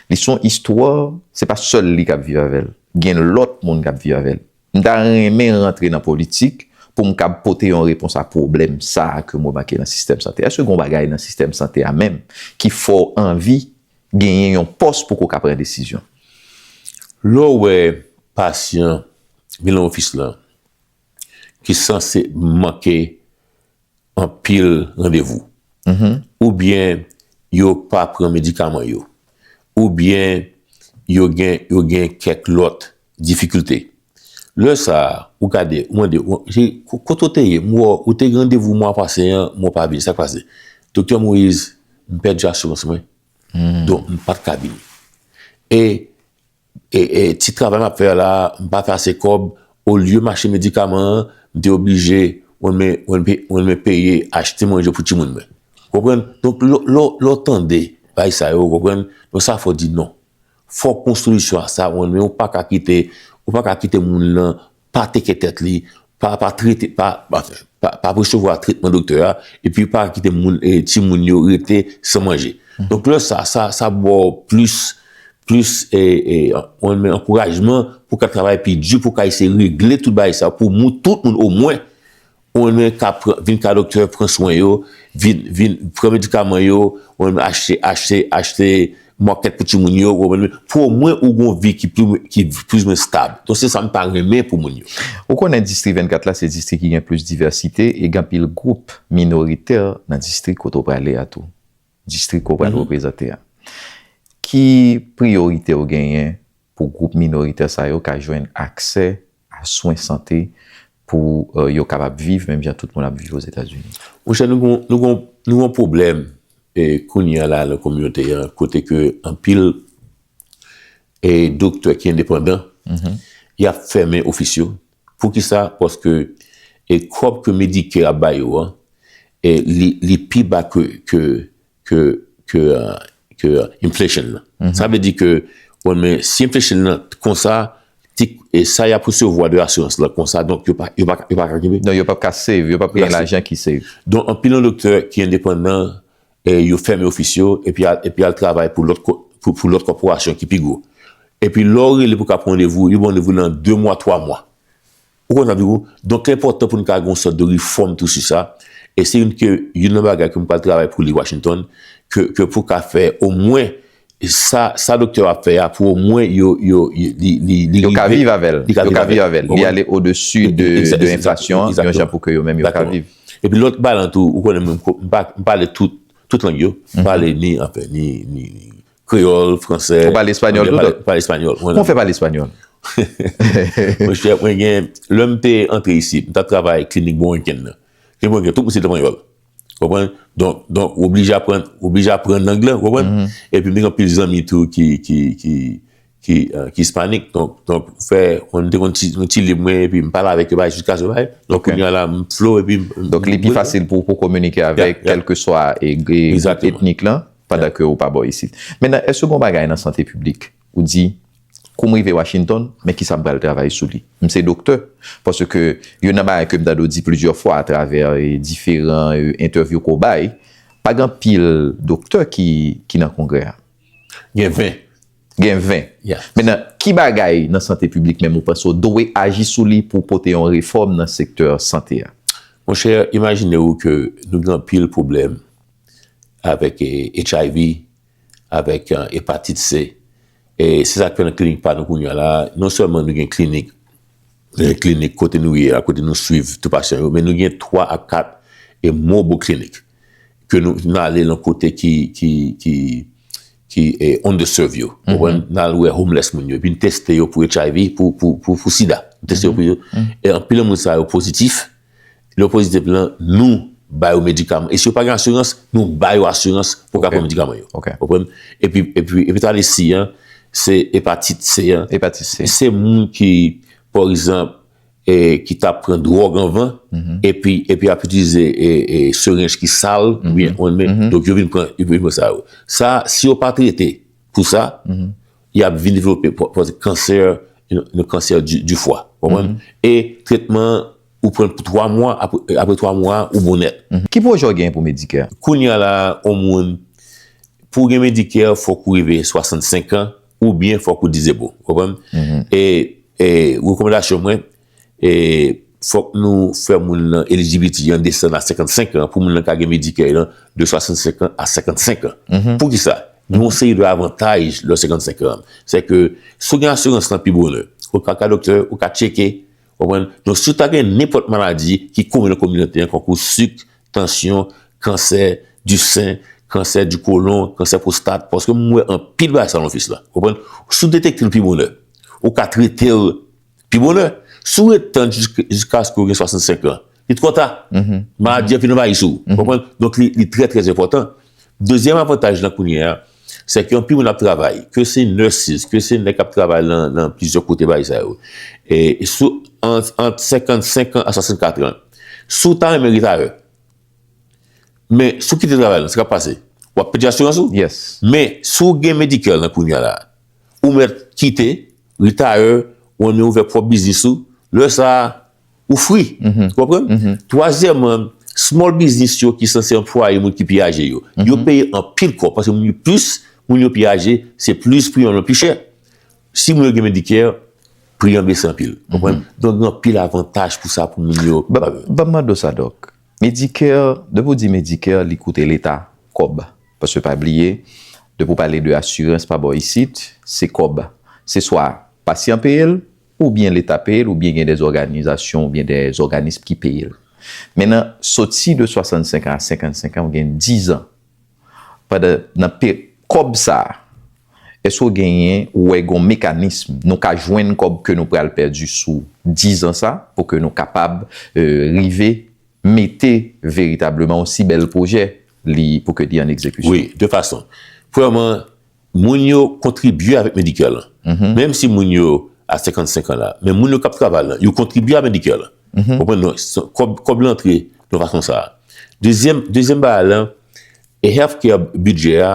li se yon istwa, se pa sèl li k ap viv avè l. Gen lòt moun k ap viv avè l. M ta renmen rantre nan politik pou m kab pote yon repons a pwoblèm sa a ke m remake nan sistèm sante. Èske gen yon bagay nan sistèm sante a menm ki fè w anvi genyen yon pòs pou ke w ka pran desizyon? Lè w wè pasyan vin nan ofis lan, ki sanse manke anpil randevou, oubyen yo pa pran medikaman yo, oubyen yo gen, yo gen kèk lòt difikilte. Lè sa a, ou gade, ou mande, ou, se, ko-, kote w te ye? M wè w, ou te gen randevou mwa pase an, men w pa vini. Sa k pase? Doktè Moïse, m pèdi asirans mwen. Donk, m pa t ka vini. E e, e, ti travay m ap fè a la, m pa fè ase kòb, olye m achte medikaman an, m te oblije, mwen men, mwen pe-, mwen men peye achte manje pou timoun mwen. Konprann? Donk, lè, lè, lè w tande bagay sa yo, konprann? Donk, sa fè w di non. Fòk gon solisyon a sa, mwen men, ou pa ka kite, ou pa ka kite moun lan pa teke tèt li, pa, pa trete, pa, pa, pa, pa resevwa tretman doktè a, epi pa kite moun, e, timoun yo rete san manje. Donk, lè sa, sa, sa ba w plis, plis, e, e, mwen men ankourajman pou ka travay pi di, pou ka eseye regle tout bagay sa, pou moun, tout moun omwen, ou menm ka pran, vin ka doktè, pran swen yo, vin, vin pran medikaman yo, ou menm achte, achte, achte makèt pou timoun yo, ou menm, pou omwen ou gon vi ki pli, ki plis mwen stab. Donk, se sa m ta renmen pou moun yo. Ou konnen distri vennkat la, se distri ki gen plis divèsite, e gen anpil gwoup minoritè nan distri kote w prale a tou. Distri ke w pral reprezante a. Ki priyorite w genyen pou gwoup minoritè sa yo ka jwenn aksè a swen sante pou, euh, yo kapab viv menm jan tout moun ap viv Ozetazini? Monchè, nou gon, nou gon, nou gon pwoblèm, e, kounye a la nan kominote a, kote ke anpil, e, doktè ki endepandan, y ap fèmen ofis yo. Poukisa? Paske, e, kòb ke Medicare ap ba yo an, e, li, li pi ba ke, ke, ke, ke, euh, ke, euh, inflation nan. Sa vle di ke, bon, men si inflation nan konsa, ti, e sa y ap resevwa de asirans lan konsa, donk yo pa, yo pa, yo pa ka kenbe. Non, yo p ap ka save, yo p ap gen lajan ki save. Donk, anpil nan doktè ki endepandan, e yo fèmen ofis yo, epi al, epi al travay pou lòt ko-, pou, pou lòt kòporasyon ki pi gwo. Epi lè w rele pou ka pran randevou, yo ba w randevou nan de mwa, twa mwa. Ou konn sa m di w? Donk, li enpòtan pou n ka gen yon sòt de refòm tou sou sa. E se youn ke, youn nan bagay ke m pral travay pou li Washington, ke, ke pou ka fè omwen sa, sa doktè yo ap fè a, pou omwen yo, yo, li, li, li Yo ka rive, viv avè l. li ka Yo viv ka avè viv l. avè l. Ou Li konprann? ale odesi de, de Egzakteman. enflasyon an, yon jan pou ke yo menm yo ka Egzakteman. Viv. Epi lòt bagay lan tou, ou konnen mwen, m pa, m pale tout, tout lang yo, m pale ni, anfen, ni, ni, ni kreyòl, fransè. Ou pale espanyòl tou, Pale, dòk? Pale espanyòl. Kòman w fè pale espanyòl? Monchè, mwen gen, lè m te antre isit, m t ap travay klinik Borinquen nan. Klinik Borinquen, tout moun se espanyòl. Konprann? Donk, donk, ou oblije aprann, ou oblije aprann lang lan, konprann? Epi m gen anpil zanmi tou ki, ki, ki, ki, euh, ki ispanik. Donk, donk, fè, mwen te konn ti, yon ti liv mwen, epi m pale avèk yo, bay, jiskaske, bay. Donk, kounye a la, m flow, epi m, Donk, li pi fasil pou, pou kominike avèk, Yeah, yeah. Kèlkeswa, e, e, gwoup Egzakteman. Etnik lan, pandan ke ou pa bò isit. Mentnan, èske gon bagay nan sante piblik ou di, kou m rive Washington, men kisa m pral travay sou li? M se doktè. Paske youn nan bagay ke m tande w di plizyè fwa atravè, e, diferan, e, entèvyou ke w bay, pa gen anpil doktè ki, ki nan kongrè a. Gen ven. Gen ven. Mentnan, ki bagay nan sante piblik menm ou panse w dwe aji sou li pou w pote yon refòm nan sektè sante a? Monchè, imajine w ke nou gen anpil pwoblèm avèk eh, H I V, avèk eh, epatit C. E se sa k fè nan klinik pa nou kounye a la, non sèlman nou gen klinik, gen klinik kote nou ye a, kote nou swiv tout pasyan yo, men nou gen twa a kat e mobile klinik ke nou, nou ale nan kote ki, ki, ki, ki eh, underserve yo. Konprann? Nou al wè homeless moun yo, epi nou teste yo pou H I V, pou, pou, pou, pou sida. Nou teste yo pou yo. E anpil nan moun sa yo pozitif. Lè yo pozitif lan, nou ba yo medikaman. E si yo pa gen asirans, nou ba yo asirans pou ka pran medikaman yo. Konprann? Epi, epi, epi ta de si an, se epatit C an. Epatit C. Se moun ki, pa egzanp, eh, ki t ap pran dwòg anvan, epi, epi ap itilize eh, eh, serenj ki sal, oubyen, donk yo vin pran, yo vin pran sa yo. Sa, si yo pa trete pou sa, y ap vin devlope po- po- kansè, yon kansè di, di fwa. Konprann? E tretman, ou pran pou twa mwa, apre, apre twa mwa, ou bon nèt. Ki pwojè w gen pou Medicare? Kounye a la, yon moun, pou w gen Medicare, fòk ou rive swasannsenk an, oubyen fòk ou dizebo. Konprann? E, e, rekòmandasyon mwen, e, fòk nou fè moun nan eligibility an desann a senkannsenk an pou moun nan ka gen Medicare lan de swasannsenk an a senkannsenk an. Poukisa? Gen yon seri de avantaj lè senkannsenk an. Se ke si w gen asirans lan pi bonè, ou ka ka doktè, ou ka tcheke, konprann? Donk, si w ta gen nenpòt maladi ki komen nan kominote an, tankou sik, tansyon, kansè di sen, kansè di kolon, kansè pwostat, paske m wè anpil bagay sa nan ofis la. Konprann? Si w detekte l pi bonè, ou ka trete l pi bonè. Si w ret tann jisk- jiskaske w gen swasannsenk an, li twò ta. Maladi an fin anvayi sou ou. Konprann? Donk, li, li trè, trè enpòtan. Dezyèm avantaj lan kounye a, se ke anpil moun ap travay, ke se nurses, ke se nèg k ap travay nan, nan plizyè kote bagay sa yo. E sou, ant, ant senkannsenk an a swasannkat an, si w ta renmen retire, men si w kite travay lan, sa k ap pase? W ap pèdi asirans ou? Men si w gen Medicare lan kounye a la, ou mèt kite, retire, ou annik ouvè pwòp biznis ou, lè sa a, ou free. Ou konprann? Twazyèmman, small business yo ki sanse anplwaye moun ki pi aje yo, yo peye anpil kòb, paske moun yo plis, moun yo pi aje, se plis pri an pi chè. Si moun yo gen Medicare, pri an bese anpil. Ou konprann? Donk, gen anpil avantaj pou sa, pou moun yo. Ban m mande w sa, Dòk. Medicare, depi w di Medicare, li koute Leta kòb. Paske pa bliye, depi w pale de asirans pa bò isit, se kòb. Se swa pasyan peye l, oubyen Leta peye l, oubyen gen de òganizasyon, oubyen de òganism ki peye l. Mentnan, soti de swasannsenk an a senkannsenk an, ou gen diz an. Pandan, nan pe- kòb sa a, èske w genyen, ou wè gen yon mekanism, nou ka jwenn kòb ke nou pral pèdi sou diz an sa, pou ke nou kapab eh, rive mete veritableman yon si bèl pwojè li, pou ke li an egzekisyon? Wi, de fason. Premyèman, moun yo kontribye avèk Medicare lan. Menm si moun yo a senkannsenk an la, men moun yo k ap travay lan, yo kontribye a Medicare lan. Konprann? Donk, kòb, kòb lan antre nan fason sa a. Dezyèm, dezyèm bagay lan, e healthcare bidjè a,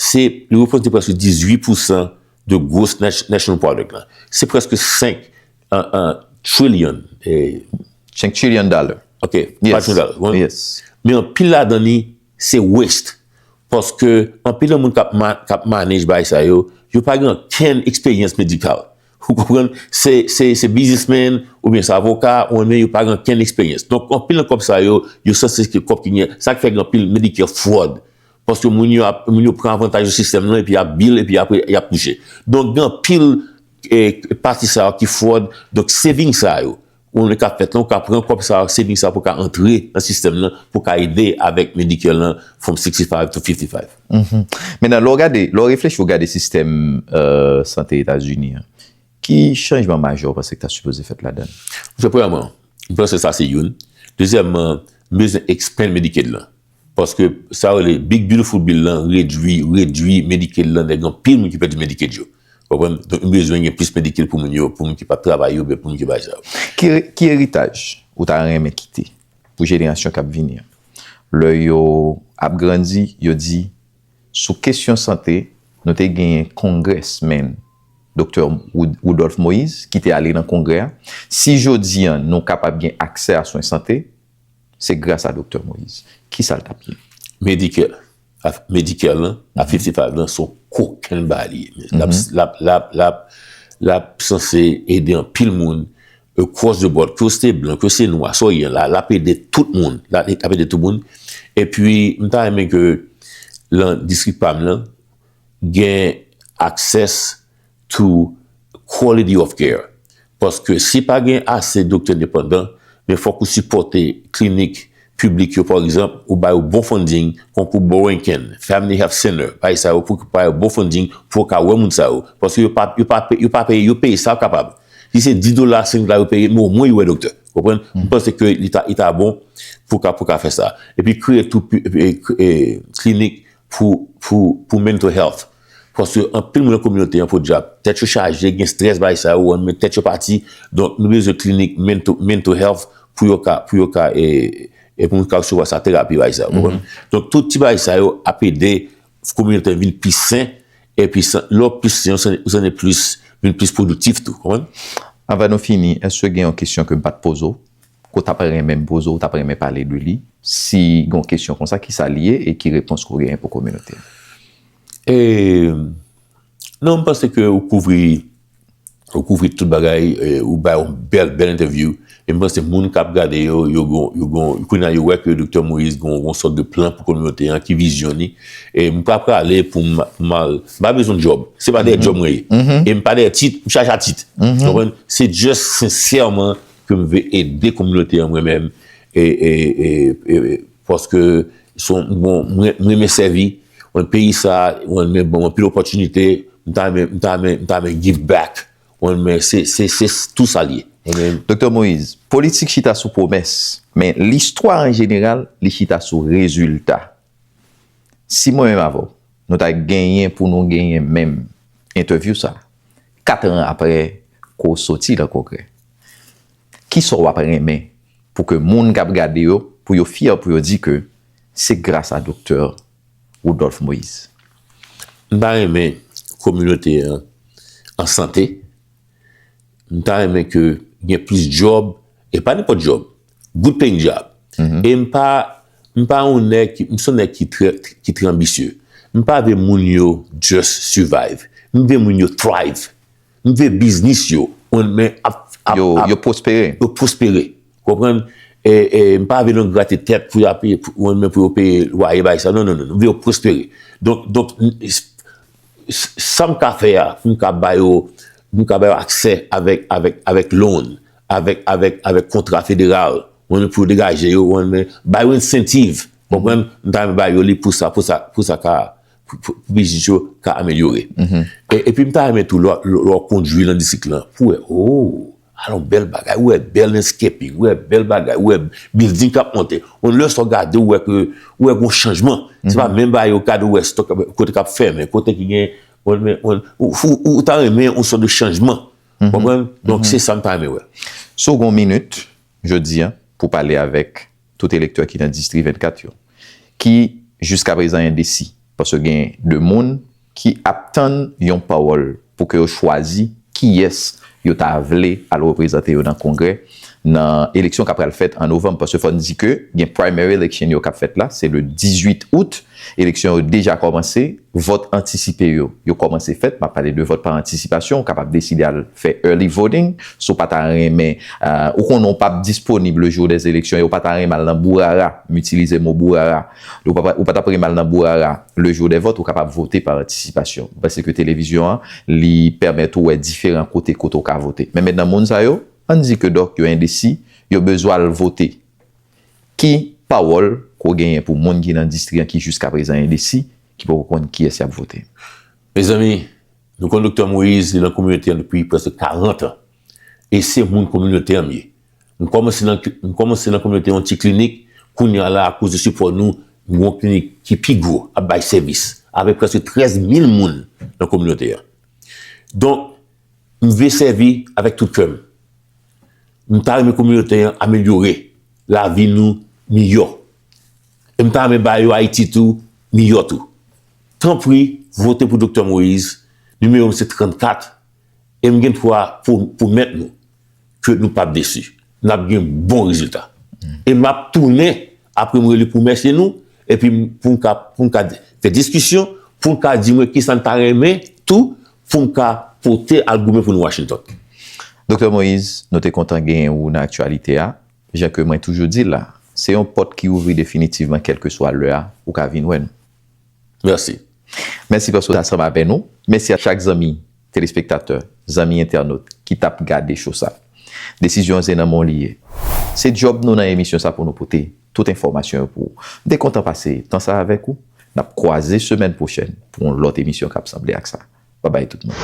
se, li reprezante prèske dizuit pousan de gross nat- national product lan. Se prèske senk, an, an, trillion. E, senk trillion dollar. Ok, pa trillion dollar. Men anpil ladan li, se waste. Paske anpil nan moun k ap ma- k ap manage bagay sa yo, yo pa gen okenn eksperyans medikal. Ou konprann? Se, se, se biznismenn, oubyen se avoka, oubyen yo pa gen okenn eksperyans. Donk, anpil nan kòb sa yo, yo sanse se kòb ki gen, sa k fè gen anpil Medicare fraud. Paske moun yo ap, moun yo pran avantaj de sistèm nan, epi y ap bill, epi apre, y ap touche. Donk, gen anpil eh, pati sa yo ki fraud. Donk, saving sa yo, ou menm k ap fèt lan, ou ka pran kòb sa yo, saving sa yo pou ka antre nan sistèm nan, pou ka ede avèk Medicare lan, from sixty-five to fifty-five. Mentnan, lè w gade, lè w reflechi, w gade sistèm eh, sante Etazini an, ki chanjman majè w panse ki ta sipoze fèt ladan l? Monchè, premyèman, m panse sa se youn. Dezyèmman, m bezwen expand Medicaid lan. Paske sa yo rele Big Beautiful Bill lan redui, redui Medicaid lan, nèg anpil moun ki pèdi Medicaid yo. Konprann? Donk, nou bezwen gen plis Medicaid pou moun yo, pou moun ki p ap travay yo, oubyen pou moun ki bagay sa yo. Ki, ki eritaj ou ta renmen kite pou jenerasyon k ap vini an? Lè yo ap grandi, yo di, sou kesyon sante, nou te genyen congressman, Doktè Wood- Woodolph Moïse, ki te ale nan kongrè a. Si jodi an, nou kapab gen aksè a swen sante, se gras a Doktè Moïse. Kisa l t ap ye? Medicare, a- Medicare lan, a fifty-five lan, se yon kokenn bagay li ye. L ap, l ap, l ap, l ap, l ap sanse ede anpil moun, across the board, ke w se blan, ke w se nwa, sa w ye la, l ap ede tout moun, l ap, l ap ede tout moun. Epi, m ta renmen ke nan distrik pa m nan, gen access to quality of care. Paske si pa gen ase doktè endepandan, men fòk ou sipòte klinik piblik yo, pa egzanp, ou ba yo bon funding, konkou Borinquen, Family Health Center, bay sa yo pou ba yo bon funding pou yo ka wè moun sa yo. Paske yo pa, yo pa, pe- yo pa peye, yo peye sa yo kapab. Si se dis dola, senk dola yo peye, men omwen yo wè doktè. Konprann? M panse ke li ta, li ta bon pou ka, pou ka fè sa. Epi kreye tou pi- e, e, klinik pou, pou, pou mental health. Paske anpil moun nan kominote an podyab, tèt yo chaje, gen strès, bagay sa yo, men tèt yo pati. Donk, nou bezwen klinik mental, mental health pou yo ka, pou yo ka, e, e pou moun ka resevwa sa terapi, bagay sa yo. Konprann? Donk, tout ti bagay sa yo ap ede kominote an vin pi sen, epi san- lè w pi sen, ou sen- ou santi plis, vin plis pwodiktif tou. Konprann? Anvan nou fini, èske gen yon kesyon ke m pa t poze w, ke w t ap renmen m poze w, w t ap renmen pale de li, si gen yon kesyon konsa, ki sa li ye e ki repons ke w genyen pou kominote a? E, non, m panse ke ou kouvri, ou kouvri tout bagay, e, ou bay yon bèl, bèl entèvyou. E m panse moun k ap gade yo, yo gon, yo gon, kounye a yo wè ke Doktè Moïse gon, gon sòt de plan pou kominote an, ki vizyon li. E m pa prale pou m, pou m al, m pa bezwen djòb. Se pa dèyè djòb mwen ye. E m pa dèyè tit, m chaje a tit. Konprann? Se just sensèman ke m vle ede kominote an mwen menm. E, e, e, e, e, paske se yon, bon, mwen, mwen renmen sèvi, mwen peyi sa, mwen renmen ban mwen pil opòtinite, m ta renmen, m ta renmen, m ta renmen give back. Mwen renmen, se, se, se tou sa l ye. Mwen renmen. Doktè Moïse, politik chita sou pwomès, men listwa an jeneral, li chita sou rezilta. Si mwen menm avè w, nou ta genyen pou nou genyen menm entèvyou sa, kat an apre ke w soti nan Kongrè, kisa w ap renmen pou ke moun k ap gade yo, pou yo fyè, pou yo di ke se gras a Doktè Rudolph Moïse? M ta renmen kominote an an sante. M ta renmen ke gen plis djòb, e pa nenpòt djòb, good paying job. E m pa, m pa yon nèg, ki- m se yon nèg ki trè, ki trè anbisye. M pa vle moun yo just survive. M vle moun yo thrive. M vle biznis yo, men ap, ap, Yo, ap, yo pwospere. yo pwospere. Konprann? E, e m pa vle nan grate tèt pou y ap, pou, men pou yo peye lwaye, bagay sa. Non, non, non, non. M vle yo pwospere. Donk, donk, s- s- sa m ka fè a, pou m ka ba yo, pou m ka ba yo aksè avèk, avèk, avèk loan, avèk, avèk, avèk kontra federal, mwen, pou yo degaje yo, mwen, men ba yo incentive, konprann? M ta renmen ba yo li pou sa, pou sa, pou sa ka, pou, pou, pou biznis yo ka amelyore. E, epi m ta renmen tou, lè, lè, lè w kondui nan distrik lan, pou wè, oh, alon bèl bagay, ou wè bèl landscaping, ou wè bèl bagay, ou wè building k ap monte. Yon lè sa w gade, ou wè ke, ou wè gon chanjman. Se pa menm bagay yo gade, ou wè stock, kote k ap fèmen, kote ki gen, ou, ou, ou, ou ta renmen yon sòt de chanjman. Konprann? Donk, se sa m ta renmen wè. Si w gen yon minit, jodi a, pou pale avèk tout elektè ki nan distri vennkat yo, ki jiska prezan endesi, paske gen de moun ki ap tann yon pawòl pou ke yo chwazi kiyès yo ta vle al reprezante yo nan Kongrè, nan eleksyon k ap pral fèt an novanm, paske fò n di ke gen primary election yo k ap fèt la, se le dizuit out, eleksyon yo deja kòmanse, vòt antisipe yo, yo kòmanse fèt, m ap pale de vòt pa antisipasyon, ou kapab deside al fè early voting, si w pa ta renmen, euh, ou konnen w p ap disponib le jour des élections, e w pa ta renmen al nan bourara, m itilize mo bourara, ou pa, ou pa t ap renmen al nan bourara le jour des votes, ou kapab vote pa antisipasyon. M panse ke televizyon an, li pèmèt ou wè diferan kote, kote w ka vote. Men mentnan moun sa yo, ann di ke dòk yo endesi, yo bezwen al vote. Ki pawòl ke w genyen pou moun ki nan distri an ki jiska prezan endesi, ki poko konn kiyès y ap vote? Mezanmi, nou konn Doktè Moïse, li nan kominote an depi prèske karant an. E se moun kominote an m ye. M kòmanse nan, m kòmanse nan kominote yon ti klinik, kounye a la, akoz de sipò nou, m gen yon klinik ki pi gwo, ap bay sèvis, avèk prèske trèz mil moun nan kominote an. Donk, m vle sèvi avèk tout kè m. M ta renmen kominote an amelyore, lavi nou miyò. E m ta renmen ba yo Ayiti tou miyò tou. Tanpri, vote pou Doktè Moïse, nimewo m se trannkat, e m gen dwa pou, pwomèt nou ke nou p ap desi. N ap gen bon rezilta. E m ap tounen, apre m reli pou remèsye nou, epi m- pou m ka, pou m ka fè diskisyon, pou n ka di mwen kisa n ta renmen tou pou n ka pote al goumen pou nou Washington. Doktè Moïse, nou te kontan genyen ou nan aktyalite a. Jan ke mwen toujou di l la, se yon pòt ki ouvri definitivman kèlkeswa lè a, ou ka vin wè nou. Mèsi. Mèsi paske w t ansanm avè nou. Mèsi a chak zanmi telespektatè, zanmi entènot ki t ap gade cho sa. Desizyon an se nan men w li ye. Se djòb nou nan emisyon sa pou nou pote tout enfòmasyon yo pou ou. M te kontan pase tan sa avèk ou. N ap kwaze semèn pwochèn pou yon lòt emisyon k ap sanble ak sa. Babay tout moun.